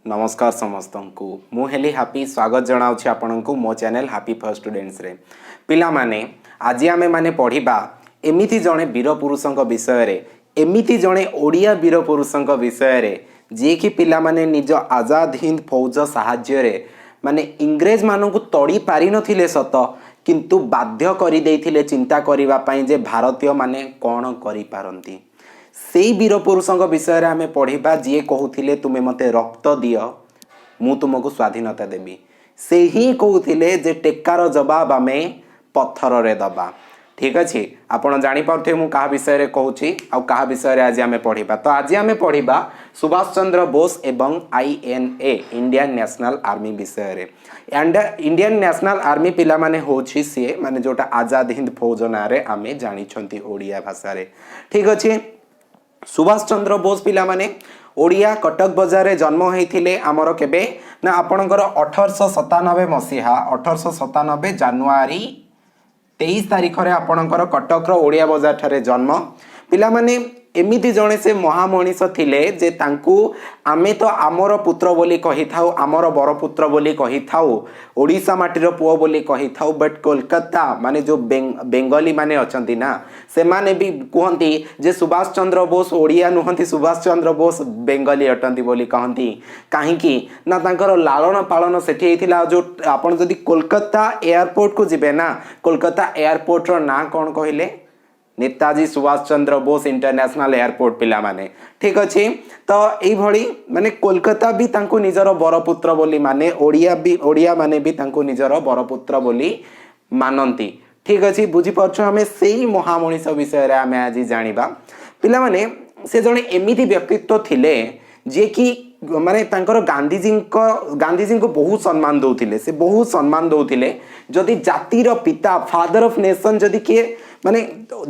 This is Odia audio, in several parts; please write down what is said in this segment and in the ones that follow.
ନମସ୍କାର ସମସ୍ତଙ୍କୁ। ମୁଁ ହେଲି ହାପି। ସ୍ୱାଗତ ଜଣାଉଛି ଆପଣଙ୍କୁ ମୋ ଚ୍ୟାନେଲ୍ ହାପି ଫର୍ ଷ୍ଟୁଡେଣ୍ଟସରେ। ପିଲାମାନେ, ଆଜି ଆମେମାନେ ପଢ଼ିବା ଏମିତି ଜଣେ ବୀର ପୁରୁଷଙ୍କ ବିଷୟରେ, ଏମିତି ଜଣେ ଓଡ଼ିଆ ବୀର ପୁରୁଷଙ୍କ ବିଷୟରେ, ଯିଏକି ପିଲାମାନେ ନିଜ ଆଜାଦ ହିନ୍ଦ ଫୌଜ ସାହାଯ୍ୟରେ ମାନେ ଇଂରେଜମାନଙ୍କୁ ତଡ଼ି ପାରିନଥିଲେ ସତ, କିନ୍ତୁ ବାଧ୍ୟ କରିଦେଇଥିଲେ ଚିନ୍ତା କରିବା ପାଇଁ ଯେ ଭାରତୀୟମାନେ କ'ଣ କରିପାରନ୍ତି। ସେଇ ବୀର ପୁରୁଷଙ୍କ ବିଷୟରେ ଆମେ ପଢ଼ିବା, ଯିଏ କହୁଥିଲେ, "ତୁମେ ମୋତେ ରକ୍ତ ଦିଅ, ମୁଁ ତୁମକୁ ସ୍ୱାଧୀନତା ଦେବି।" ସେ ହିଁ କହୁଥିଲେ ଯେ ଟେକାର ଜବାବ ଆମେ ପଥରରେ ଦେବା। ଠିକ୍ ଅଛି, ଆପଣ ଜାଣିପାରୁଥିବେ ମୁଁ କାହା ବିଷୟରେ କହୁଛି ଆଉ କାହା ବିଷୟରେ ଆଜି ଆମେ ପଢ଼ିବା। ତ ଆଜି ଆମେ ପଢ଼ିବା ସୁଭାଷ ଚନ୍ଦ୍ର ବୋଷ ଏବଂ ଆଇଏନ୍ଏ, ଇଣ୍ଡିଆନ୍ ନ୍ୟାସନାଲ୍ ଆର୍ମି ବିଷୟରେ। ଆଣ୍ଡ ଇଣ୍ଡିଆନ୍ ନ୍ୟାସନାଲ୍ ଆର୍ମି ପିଲାମାନେ ହେଉଛି ସିଏ ମାନେ ଯେଉଁଟା ଆଜାଦ ହିନ୍ଦ ଫୌଜ ନାଁରେ ଆମେ ଜାଣିଛନ୍ତି ଓଡ଼ିଆ ଭାଷାରେ। ଠିକ୍ ଅଛି। ସୁଭାଷ ଚନ୍ଦ୍ର ବୋଷ ପିଲାମାନେ ଓଡ଼ିଆ, କଟକ ବଜାରରେ ଜନ୍ମ ହୋଇଥିଲେ ଆମର କେବେ ନା ଆପଣଙ୍କର 1897 ମସିହା, 1897 ଜାନୁଆରୀ 23 ତାରିଖରେ ଆପଣଙ୍କର କଟକର ଓଡ଼ିଆ ବଜାର ଠାରେ ଜନ୍ମ। ପିଲାମାନେ, ଏମିତି ଜଣେ ସେ ମହାମଣିଷ ଥିଲେ ଯେ ତାଙ୍କୁ ଆମେ ତ ଆମର ପୁତ୍ର ବୋଲି କହିଥାଉ, ଆମର ବରପୁତ୍ର ବୋଲି କହିଥାଉ, ଓଡ଼ିଶା ମାଟିର ପୁଅ ବୋଲି କହିଥାଉ। ବଟ୍ କୋଲକାତା ମାନେ ଯେଉଁ ବେଙ୍ଗଲୀ ମାନେ ଅଛନ୍ତି ନା, ସେମାନେ ବି କୁହନ୍ତି ଯେ ସୁଭାଷ ଚନ୍ଦ୍ର ବୋଷ ଓଡ଼ିଆ ନୁହନ୍ତି, ସୁଭାଷ ଚନ୍ଦ୍ର ବୋଷ ବେଙ୍ଗଲୀ ଅଟନ୍ତି ବୋଲି କହନ୍ତି। କାହିଁକି ନା ତାଙ୍କର ଲାଳନ ପାଳନ ସେଠି ହେଇଥିଲା। ଆଉ ଯେଉଁ ଆପଣ ଯଦି କୋଲକାତା ଏୟାରପୋର୍ଟକୁ ଯିବେ ନା, କୋଲକାତା ଏୟାରପୋର୍ଟର ନାଁ କ'ଣ କହିଲେ? ନେତାଜୀ ସୁଭାଷ ଚନ୍ଦ୍ର ବୋଷ ଇଣ୍ଟରନ୍ୟାସନାଲ ଏୟାରପୋର୍ଟ ପିଲାମାନେ। ଠିକ୍ ଅଛି। ତ ଏଇଭଳି ମାନେ କୋଲକାତା ବି ତାଙ୍କୁ ନିଜର ବରପୁତ୍ର ବୋଲି ମାନେ, ଓଡ଼ିଆ ବି, ଓଡ଼ିଆ ମାନେ ବି ତାଙ୍କୁ ନିଜର ବରପୁତ୍ର ବୋଲି ମାନନ୍ତି। ଠିକ୍ ଅଛି, ବୁଝିପାରୁଛୁ? ଆମେ ସେଇ ମହାମଣିଷ ବିଷୟରେ ଆମେ ଆଜି ଜାଣିବା। ପିଲାମାନେ, ସେ ଜଣେ ଏମିତି ବ୍ୟକ୍ତିତ୍ୱ ଥିଲେ ଯିଏକି ମାନେ ତାଙ୍କର ଗାନ୍ଧିଜୀଙ୍କୁ ବହୁତ ସମ୍ମାନ ଦେଉଥିଲେ। ସେ ବହୁତ ସମ୍ମାନ ଦେଉଥିଲେ। ଯଦି ଜାତିର ପିତା, ଫାଦର ଅଫ୍ ନେସନ୍ ଯଦି କିଏ ମାନେ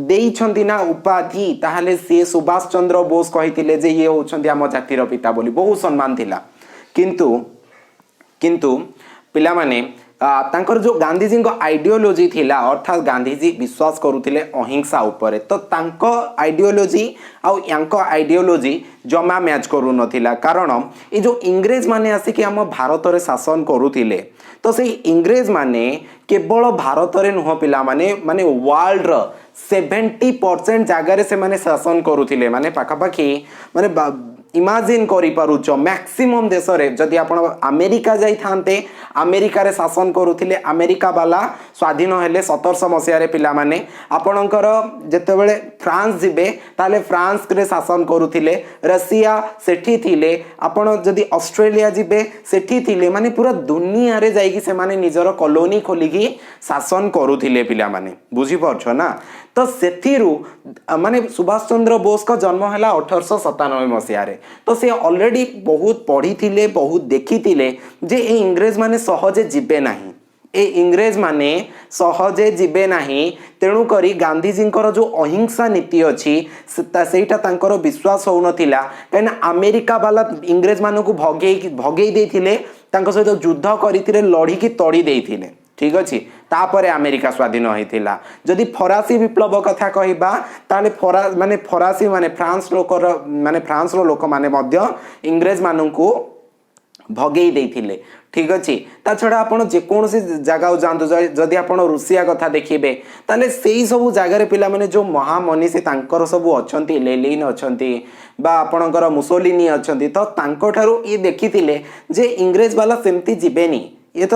ଦେଇଛନ୍ତି ନା ଉପାଧି, ତାହେଲେ ସିଏ ସୁଭାଷ ଚନ୍ଦ୍ର ବୋଷ କହିଥିଲେ ଯେ ଇଏ ହେଉଛନ୍ତି ଆମ ଜାତିର ପିତା ବୋଲି। ବହୁତ ସମ୍ମାନ ଥିଲା। କିନ୍ତୁ କିନ୍ତୁ ପିଲାମାନେ, ତାଙ୍କର ଯେଉଁ ଗାନ୍ଧିଜୀଙ୍କ ଆଇଡ଼ିଓଲୋଜି ଥିଲା, ଅର୍ଥାତ୍ ଗାନ୍ଧିଜୀ ବିଶ୍ୱାସ କରୁଥିଲେ ଅହିଂସା ଉପରେ, ତ ତାଙ୍କ ଆଇଡ଼ିଓଲୋଜି ଆଉ ୟାଙ୍କ ଆଇଡ଼ିଓଲୋଜି ଜମା ମ୍ୟାଚ୍ କରୁନଥିଲା। କାରଣ ଏ ଯେଉଁ ଇଂରେଜମାନେ ଆସିକି ଆମ ଭାରତରେ ଶାସନ କରୁଥିଲେ, ତ ସେଇ ଇଂରେଜମାନେ କେବଳ ଭାରତରେ ନୁହଁ ପିଲାମାନେ, ମାନେ ୱାର୍ଲଡର 70% ଜାଗାରେ ସେମାନେ ଶାସନ କରୁଥିଲେ। ମାନେ ପାଖାପାଖି ମାନେ ଇମାଜିନ୍ କରିପାରୁଛ, ମ୍ୟାକ୍ସିମମ୍ ଦେଶରେ। ଯଦି ଆପଣ ଆମେରିକା ଯାଇଥାନ୍ତେ, ଆମେରିକାରେ ଶାସନ କରୁଥିଲେ। ଆମେରିକା ବାଲା ସ୍ୱାଧୀନ ହେଲେ 1700 ମସିହାରେ। ପିଲାମାନେ, ଆପଣଙ୍କର ଯେତେବେଳେ ଫ୍ରାନ୍ସ ଯିବେ, ତାହେଲେ ଫ୍ରାନ୍ସରେ ଶାସନ କରୁଥିଲେ। ରଷିଆ ସେଠି ଥିଲେ। ଆପଣ ଯଦି ଅଷ୍ଟ୍ରେଲିଆ ଯିବେ, ସେଠି ଥିଲେ। ମାନେ ପୁରା ଦୁନିଆରେ ଯାଇକି ସେମାନେ ନିଜର କଲୋନୀ ଖୋଲିକି ଶାସନ କରୁଥିଲେ। ପିଲାମାନେ, ବୁଝିପାରୁଛ ନା? ତ ସେଥିରୁ ମାନେ ସୁଭାଷ ଚନ୍ଦ୍ର ବୋଷଙ୍କ ଜନ୍ମ ହେଲା 1897 ମସିହାରେ। ତ ସେ ଅଲରେଡ଼ି ବହୁତ ପଢ଼ିଥିଲେ, ବହୁତ ଦେଖିଥିଲେ ଯେ ଏ ଇଂରେଜମାନେ ସହଜେ ଯିବେ ନାହିଁ, ଏ ଇଂରେଜମାନେ ସହଜେ ଯିବେ ନାହିଁ। ତେଣୁକରି ଗାନ୍ଧିଜୀଙ୍କର ଯେଉଁ ଅହିଂସା ନୀତି ଅଛି, ସେଇଟା ତାଙ୍କର ବିଶ୍ୱାସ ହେଉନଥିଲା। କାହିଁକିନା ଆମେରିକା ବାଲା ଇଂରେଜମାନଙ୍କୁ ଭଗେଇ ଦେଇଥିଲେ, ତାଙ୍କ ସହିତ ଯୁଦ୍ଧ କରିଥିଲେ, ଲଢ଼ିକି ତଡ଼ି ଦେଇଥିଲେ। ଠିକ୍ ଅଛି। ତାପରେ ଆମେରିକା ସ୍ୱାଧୀନ ହେଇଥିଲା। ଯଦି ଫରାସୀ ବିପ୍ଳବ କଥା କହିବା, ତାହେଲେ ମାନେ ଫରାସୀ ମାନେ ଫ୍ରାନ୍ସ ଲୋକର ମାନେ ଫ୍ରାନ୍ସର ଲୋକମାନେ ମଧ୍ୟ ଇଂରେଜମାନଙ୍କୁ ଭଗେଇ ଦେଇଥିଲେ। ଠିକ୍ ଅଛି। ତା ଛଡ଼ା ଆପଣ ଯେକୌଣସି ଜାଗାକୁ ଯାଆନ୍ତୁ, ଯଦି ଆପଣ ରୁଷିଆ କଥା ଦେଖିବେ, ତାହେଲେ ସେଇ ସବୁ ଜାଗାରେ ପିଲାମାନେ ଯେଉଁ ମହାମନୀଷୀ ତାଙ୍କର ସବୁ ଅଛନ୍ତି, ଲେଲିନ୍ ଅଛନ୍ତି ବା ଆପଣଙ୍କର ମୁସୋଲିନି ଅଛନ୍ତି, ତ ତାଙ୍କଠାରୁ ଇଏ ଦେଖିଥିଲେ ଯେ ଇଂରେଜ ବାଲା ସେମିତି ଯିବେନି। ଇଏ ତ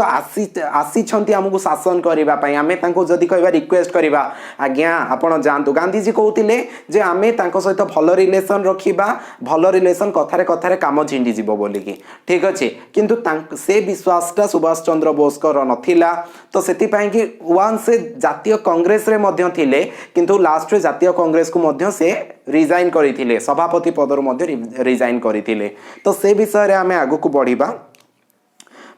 ଆସିଛନ୍ତି ଆମକୁ ଶାସନ କରିବା ପାଇଁ। ଆମେ ତାଙ୍କୁ ଯଦି କହିବା, ରିକ୍ୱେଷ୍ଟ କରିବା, "ଆଜ୍ଞା, ଆପଣ ଯାଆନ୍ତୁ।" ଗାନ୍ଧିଜୀ କହୁଥିଲେ ଯେ ଆମେ ତାଙ୍କ ସହିତ ଭଲ ରିଲେସନ୍ ରଖିବା, ଭଲ ରିଲେସନ୍, କଥାରେ କଥାରେ କାମ ଛିଣ୍ଡିଯିବ ବୋଲିକି। ଠିକ୍ ଅଛି। କିନ୍ତୁ ତାଙ୍କ ସେ ବିଶ୍ୱାସଟା ସୁଭାଷ ଚନ୍ଦ୍ର ବୋଷଙ୍କର ନଥିଲା। ତ ସେଥିପାଇଁ କି ୱାନ୍ସ ସେ ଜାତୀୟ କଂଗ୍ରେସରେ ମଧ୍ୟ ଥିଲେ, କିନ୍ତୁ ଲାଷ୍ଟରେ ଜାତୀୟ କଂଗ୍ରେସକୁ ମଧ୍ୟ ସେ ରିଜାଇନ୍ କରିଥିଲେ, ସଭାପତି ପଦରୁ ମଧ୍ୟ ରିଜାଇନ୍ କରିଥିଲେ। ତ ସେ ବିଷୟରେ ଆମେ ଆଗକୁ ବଢ଼ିବା।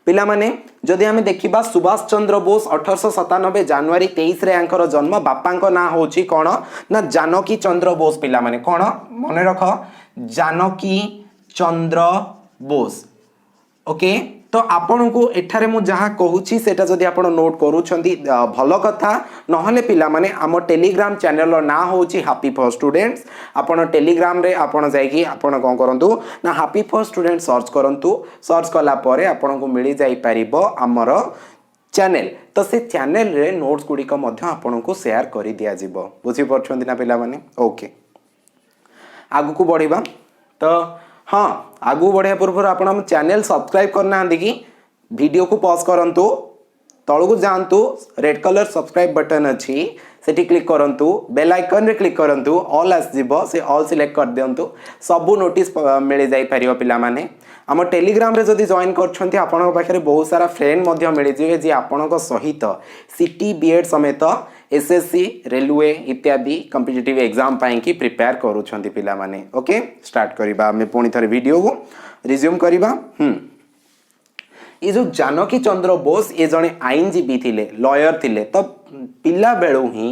ପିଲାମାନେ, ଯଦି ଆମେ ଦେଖିବା, ସୁଭାଷ ଚନ୍ଦ୍ର ବୋଷ 1897 ଜାନୁଆରୀ 23ରେ ୟାଙ୍କର ଜନ୍ମ। ବାପାଙ୍କ ନାଁ ହେଉଛି କ'ଣ ନା ଜାନକୀ ଚନ୍ଦ୍ର ବୋଷ। ପିଲାମାନେ, କ'ଣ ମନେ ରଖ? ଜାନକୀ ଚନ୍ଦ୍ର ବୋଷ। ଓକେ। ତ ଆପଣଙ୍କୁ ଏଠାରେ ମୁଁ ଯାହା କହୁଛି, ସେଇଟା ଯଦି ଆପଣ ନୋଟ୍ କରୁଛନ୍ତି, ଭଲ କଥା। ନହେଲେ ପିଲାମାନେ, ଆମ ଟେଲିଗ୍ରାମ ଚ୍ୟାନେଲର ନାଁ ହେଉଛି ହାପି ଫର୍ ଷ୍ଟୁଡେଣ୍ଟସ୍। ଆପଣ ଟେଲିଗ୍ରାମରେ ଆପଣ ଯାଇକି ଆପଣ କ'ଣ କରନ୍ତୁ ନା ହାପି ଫର୍ ଷ୍ଟୁଡେଣ୍ଟ ସର୍ଚ୍ଚ କରନ୍ତୁ। ସର୍ଚ୍ଚ କଲା ପରେ ଆପଣଙ୍କୁ ମିଳିଯାଇପାରିବ ଆମର ଚ୍ୟାନେଲ। ତ ସେ ଚ୍ୟାନେଲରେ ନୋଟ୍ସ ଗୁଡ଼ିକ ମଧ୍ୟ ଆପଣଙ୍କୁ ସେୟାର କରିଦିଆଯିବ। ବୁଝିପାରୁଛନ୍ତି ନା ପିଲାମାନେ? ଓକେ, ଆଗକୁ ବଢ଼ିବା। ତ ହଁ, ଆଗକୁ ବଢ଼ିବା ପୂର୍ବରୁ ଆପଣ ଆମ ଚ୍ୟାନେଲ ସବସ୍କ୍ରାଇବ୍ କରିନାହାନ୍ତି କି? ଭିଡ଼ିଓକୁ ପଜ୍ କରନ୍ତୁ, ତଳକୁ ଯାଆନ୍ତୁ, ରେଡ୍ କଲର୍ ସବସ୍କ୍ରାଇବ୍ ବଟନ୍ ଅଛି, ସେଠି କ୍ଲିକ୍ କରନ୍ତୁ। ବେଲ୍ ଆଇକନ୍ରେ କ୍ଲିକ୍ କରନ୍ତୁ, ଅଲ୍ ଆସିଯିବ, ସେ ଅଲ୍ ସିଲେକ୍ଟ କରିଦିଅନ୍ତୁ। ସବୁ ନୋଟିସ୍ ମିଳିଯାଇପାରିବ। ପିଲାମାନେ, ଆମ ଟେଲିଗ୍ରାମରେ ଯଦି ଜଏନ୍ କରୁଛନ୍ତି, ଆପଣଙ୍କ ପାଖରେ ବହୁତ ସାରା ଫ୍ରେଣ୍ଡ ମଧ୍ୟ ମିଳିଯିବେ, ଯିଏ ଆପଣଙ୍କ ସହିତ ସିଟି, ବି ଏଡ଼୍ ସମେତ ଏସ୍ଏସ୍ସି, ରେଲୱେ ଇତ୍ୟାଦି କମ୍ପିଟେଟିଭ୍ ଏକ୍ଜାମ୍ ପାଇଁକି ପ୍ରିପେୟାର କରୁଛନ୍ତି ପିଲାମାନେ। ଓକେ, ଷ୍ଟାର୍ଟ କରିବା ଆମେ। ପୁଣି ଥରେ ଭିଡ଼ିଓକୁ ରିଜ୍ୟୁମ୍ କରିବା। ଏ ଯେଉଁ ଜାନକୀ ଚନ୍ଦ୍ର ବୋଷ, ଏ ଜଣେ ଆଇନଜୀବୀ ଥିଲେ, ଲୟର ଥିଲେ। ତ ପିଲାବେଳୁ ହିଁ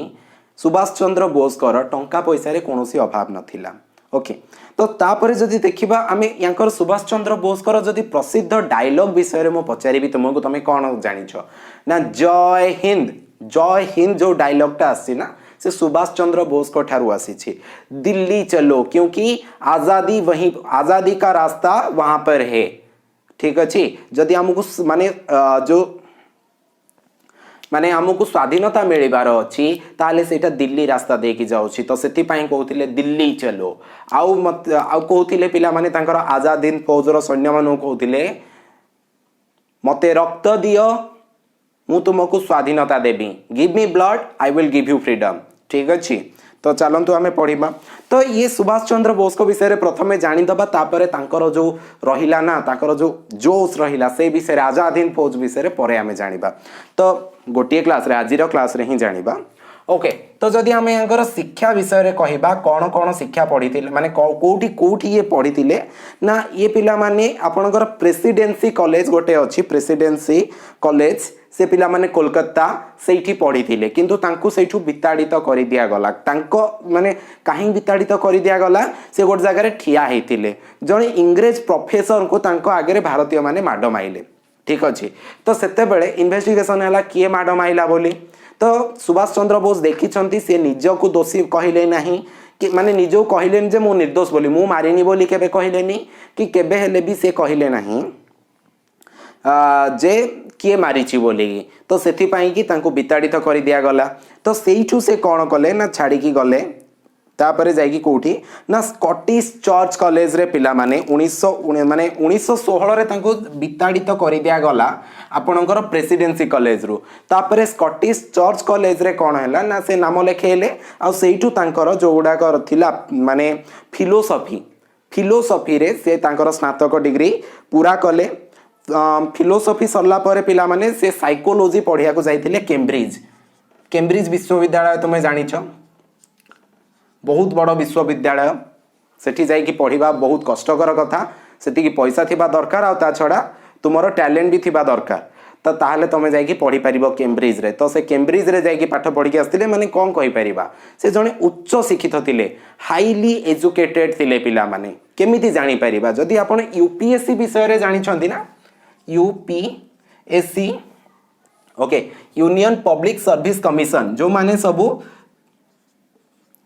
ସୁଭାଷ ଚନ୍ଦ୍ର ବୋଷଙ୍କର ଟଙ୍କା ପଇସାରେ କୌଣସି ଅଭାବ ନଥିଲା। ଓକେ, ତ ତାପରେ ଯଦି ଦେଖିବା ଆମେ ୟାଙ୍କର, ସୁଭାଷ ଚନ୍ଦ୍ର ବୋଷଙ୍କର ଯଦି ପ୍ରସିଦ୍ଧ ଡାଇଲଗ ବିଷୟରେ ମୁଁ ପଚାରିବି ତୁମକୁ, ତମେ କ'ଣ ଜାଣିଛ ନା ଜୟ ହିନ୍ଦ। ଜୟ ହିନ୍ଦ ଯେଉଁ ଡାଇଲଗଟା ଆସିଛି ନା, ସେ ସୁଭାଷ ଚନ୍ଦ୍ର ବୋଷଙ୍କ ଠାରୁ ଆସିଛି। दिल्ली चलो, क्योंकि आज़ादी वहीं, आज़ादी का रास्ता वहाँ पर है। ଠିକ ଅଛି। ଯଦି ଆମକୁ ମାନେ ଯେଉଁ ମାନେ ଆମକୁ ସ୍ୱାଧୀନତା ମିଳିବାର ଅଛି, ତାହେଲେ ସେଇଟା ଦିଲ୍ଲୀ ରାସ୍ତା ଦେଇକି ଯାଉଛି। ତ ସେଥିପାଇଁ କହୁଥିଲେ दिल्ली चलो। ଆଉ ମତେ ଆଉ କହୁଥିଲେ ପିଲାମାନେ, ତାଙ୍କର ଆଜାଦ ହିନ୍ଦ ଫୌଜର ସୈନ୍ୟମାନଙ୍କୁ କହୁଥିଲେ, "ମତେ ରକ୍ତ ଦିଅ, ମୁଁ ତୁମକୁ ସ୍ୱାଧୀନତା ଦେବି।" "Give me blood, I will give you freedom." ଠିକ ଅଛି। ତ ଚାଲନ୍ତୁ ଆମେ ପଢ଼ିବା। ତ ଇଏ ସୁଭାଷ ଚନ୍ଦ୍ର ବୋଷଙ୍କ ବିଷୟରେ ପ୍ରଥମେ ଜାଣିଦେବା, ତାପରେ ତାଙ୍କର ଯେଉଁ ରହିଲା ନା, ତାଙ୍କର ଯେଉଁ ଜୋଶ ରହିଲା, ସେ ବିଷୟରେ, ଆଜାଦ ହିନ୍ଦ ଫୌଜ ବିଷୟରେ ପରେ ଆମେ ଜାଣିବା। ତ ଗୋଟିଏ କ୍ଲାସ୍ରେ, ଆଜିର କ୍ଲାସ୍ରେ ହିଁ ଜାଣିବା। ଓକେ, ତ ଯଦି ଆମେ ୟାଙ୍କର ଶିକ୍ଷା ବିଷୟରେ କହିବା, କ'ଣ କ'ଣ ଶିକ୍ଷା ପଢ଼ିଥିଲେ, ମାନେ କୋଉଠି କୋଉଠି ଇଏ ପଢ଼ିଥିଲେ ନା, ଇଏ ପିଲାମାନେ ଆପଣଙ୍କର ପ୍ରେସିଡେନ୍ସି କଲେଜ ଗୋଟେ ଅଛି, ପ୍ରେସିଡେନ୍ସି କଲେଜ, ସେ ପିଲାମାନେ କୋଲକାତା, ସେଇଠି ପଢ଼ିଥିଲେ। କିନ୍ତୁ ତାଙ୍କୁ ସେଇଠୁ ବିତାଡ଼ିତ କରିଦିଆଗଲା। ତାଙ୍କ ମାନେ କାହିଁକି ବିତାଡ଼ିତ କରିଦିଆଗଲା? ସେ ଗୋଟେ ଜାଗାରେ ଠିଆ ହେଇଥିଲେ, ଜଣେ ଇଂରେଜ ପ୍ରଫେସରଙ୍କୁ ତାଙ୍କ ଆଗରେ ଭାରତୀୟମାନେ ମାଡ଼ ମାଇଲେ। ଠିକ ଅଛି। ତ ସେତେବେଳେ ଇନଭେଷ୍ଟିଗେସନ ହେଲା କିଏ ମାଡ଼ ମାଇଲା ବୋଲି। ତ ସୁଭାଷ ଚନ୍ଦ୍ର ବୋଷ ଦେଖିଛନ୍ତି, ସେ ନିଜକୁ ଦୋଷୀ କହିଲେ ନାହିଁ କି ମାନେ ନିଜକୁ କହିଲେନି ଯେ ମୁଁ ନିର୍ଦ୍ଦୋଷ ବୋଲି, ମୁଁ ମାରିନି ବୋଲି କେବେ କହିଲେନି କି କେବେ ହେଲେ ବି ସେ କହିଲେ ନାହିଁ ଯେ କିଏ ମାରିଛି ବୋଲିକି। ତ ସେଥିପାଇଁ କି ତାଙ୍କୁ ବିତାଡ଼ିତ କରିଦିଆଗଲା। ତ ସେଇଠୁ ସେ କ'ଣ କଲେ ନା ଛାଡ଼ିକି ଗଲେ। ତାପରେ ଯାଇକି କେଉଁଠି ନା ସ୍କଟିଶ ଚର୍ଚ୍ଚ କଲେଜରେ ପିଲାମାନେ ମାନେ 1916ରେ ତାଙ୍କୁ ବିତାଡ଼ିତ କରିଦିଆଗଲା ଆପଣଙ୍କର ପ୍ରେସିଡେନ୍ସି କଲେଜରୁ। ତାପରେ ସ୍କଟିଶ ଚର୍ଚ୍ଚ କଲେଜରେ କ'ଣ ହେଲା ନା ସେ ନାମ ଲେଖେଇଲେ। ଆଉ ସେଇଠୁ ତାଙ୍କର ଯେଉଁଗୁଡ଼ାକ ଥିଲା, ମାନେ ଫିଲୋସଫି, ଫିଲୋସଫିରେ ସେ ତାଙ୍କର ସ୍ନାତକ ଡିଗ୍ରୀ ପୁରା କଲେ। ଫିଲୋସଫି ସରିଲା ପରେ ପିଲାମାନେ, ସେ ସାଇକୋଲୋଜି ପଢ଼ିବାକୁ ଯାଇଥିଲେ କେମ୍ବ୍ରିଜ। କେମ୍ବ୍ରିଜ ବିଶ୍ୱବିଦ୍ୟାଳୟ ତୁମେ ଜାଣିଛ, ବହୁତ ବଡ଼ ବିଶ୍ୱବିଦ୍ୟାଳୟ। ସେଠି ଯାଇକି ପଢ଼ିବା ବହୁତ କଷ୍ଟକର କଥା। ସେତିକି ପଇସା ଥିବା ଦରକାର, ଆଉ ତା ଛଡ଼ା ତୁମର ଟ୍ୟାଲେଣ୍ଟ ବି ଥିବା ଦରକାର। ତ ତାହେଲେ ତୁମେ ଯାଇକି ପଢ଼ିପାରିବ କେମ୍ବ୍ରିଜରେ। ତ ସେ କେମ୍ବ୍ରିଜରେ ଯାଇକି ପାଠ ପଢ଼ିକି ଆସିଥିଲେ। ମାନେ କ'ଣ କହିପାରିବା? ସେ ଜଣେ ଉଚ୍ଚ ଶିକ୍ଷିତ ଥିଲେ, ହାଇଲି ଏଜୁକେଟେଡ୍ ଥିଲେ। ପିଲାମାନେ, କେମିତି ଜାଣିପାରିବା? ଯଦି ଆପଣ ୟୁପିଏସ୍ସି ବିଷୟରେ ଜାଣିଛନ୍ତି ନା, UPSC, okay, union public service commission, ଯେଉଁମାନେ ସବୁ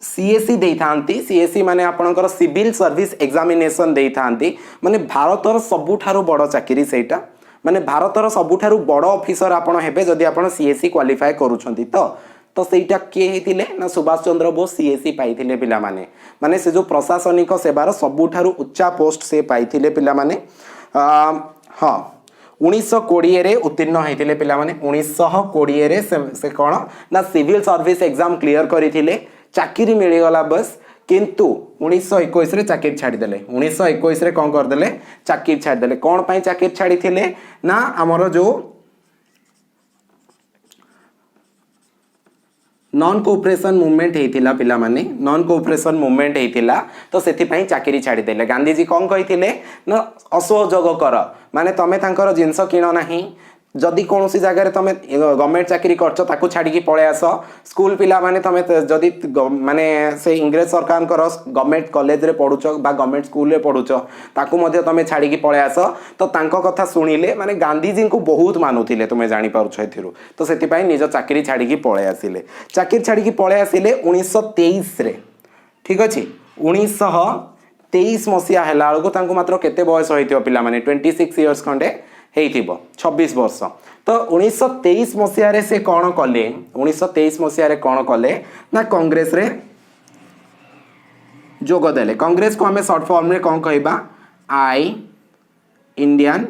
ସିଏସଇ ଦେଇଥାନ୍ତି, ସିଏସଇ ମାନେ ଆପଣଙ୍କର ସିଭିଲ୍ ସର୍ଭିସ ଏକ୍ଜାମିନେସନ୍ ଦେଇଥାନ୍ତି, ମାନେ ଭାରତର ସବୁଠାରୁ ବଡ଼ ଚାକିରି ସେଇଟା। ମାନେ ଭାରତର ସବୁଠାରୁ ବଡ଼ ଅଫିସର ଆପଣ ହେବେ ଯଦି ଆପଣ ସିଏସଇ କ୍ୱାଲିଫାଏ କରୁଛନ୍ତି। ତ ସେଇଟା କିଏ ହେଇଥିଲେ ନା ସୁଭାଷ ଚନ୍ଦ୍ର ବୋଷ ସିଏସଇ ପାଇଥିଲେ ପିଲାମାନେ। ମାନେ ସେ ଯେଉଁ ପ୍ରଶାସନିକ ସେବାର ସବୁଠାରୁ ଉଚ୍ଚା ପୋଷ୍ଟ ସେ ପାଇଥିଲେ ପିଲାମାନେ। ହଁ, 1920ରେ ଉତ୍ତୀର୍ଣ୍ଣ ହେଇଥିଲେ ପିଲାମାନେ। 1920ରେ ସେ କ'ଣ ନା ସିଭିଲ୍ ସର୍ଭିସ ଏକ୍ଜାମ୍ କ୍ଲିୟର କରିଥିଲେ। ଚାକିରି ମିଳିଗଲା ବସ୍, କିନ୍ତୁ 1921ରେ ଚାକିରି ଛାଡ଼ିଦେଲେ। 1921ରେ କ'ଣ କରିଦେଲେ? ଚାକିରି ଛାଡ଼ିଦେଲେ। କ'ଣ ପାଇଁ ଚାକିରି ଛାଡ଼ିଥିଲେ ନା ଆମର ଯେଉଁ ନନ୍ କୋଅପରେସନ୍ ମୁଭମେଣ୍ଟ ହେଇଥିଲା ପିଲାମାନେ, ନନ୍ କୋଅପରେସନ୍ ମୁଭମେଣ୍ଟ ହେଇଥିଲା, ତ ସେଥିପାଇଁ ଚାକିରି ଛାଡ଼ିଦେଲେ। ଗାନ୍ଧିଜୀ କ'ଣ କହିଥିଲେ ନା ଅସହଯୋଗ କର, ମାନେ ତମେ ତାଙ୍କର ଜିନିଷ କିଣ ନାହିଁ। ଯଦି କୌଣସି ଜାଗାରେ ତୁମେ ଗଭର୍ଣ୍ଣମେଣ୍ଟ ଚାକିରି କରିଛ, ତାକୁ ଛାଡ଼ିକି ପଳେଇ ଆସ। ସ୍କୁଲ ପିଲାମାନେ, ତୁମେ ଯଦି ମାନେ ସେ ଇଂରେଜ ସରକାରଙ୍କର ଗଭର୍ଣ୍ଣମେଣ୍ଟ କଲେଜରେ ପଢ଼ୁଛ ବା ଗଭର୍ଣ୍ଣମେଣ୍ଟ ସ୍କୁଲରେ ପଢ଼ୁଛ, ତାକୁ ମଧ୍ୟ ତୁମେ ଛାଡ଼ିକି ପଳେଇ ଆସ। ତ ତାଙ୍କ କଥା ଶୁଣିଲେ, ମାନେ ଗାନ୍ଧିଜୀଙ୍କୁ ବହୁତ ମାନୁଥିଲେ, ତୁମେ ଜାଣିପାରୁଛ ଏଥିରୁ। ତ ସେଥିପାଇଁ ନିଜ ଚାକିରି ଛାଡ଼ିକି ପଳେଇ ଆସିଲେ। ଚାକିରି ଛାଡ଼ିକି ପଳେଇ ଆସିଲେ 1923ରେ, ଠିକ୍ ଅଛି? 1923 ମସିହା ହେଲା ବେଳକୁ ତାଙ୍କୁ ମାତ୍ର କେତେ ବୟସ ହେଇଥିବ ପିଲାମାନେ? 26 ଇୟର୍ସ ଖଣ୍ଡେ ହେଇଥିବ, 26 ବର୍ଷ। ତ 1923 ମସିହାରେ ସେ କ'ଣ କଲେ? 1923 ମସିହାରେ କ'ଣ କଲେ ନା କଂଗ୍ରେସରେ ଯୋଗ ଦେଲେ। କଂଗ୍ରେସକୁ ଆମେ ସର୍ଟ ଫର୍ମରେ କ'ଣ କହିବା? Indian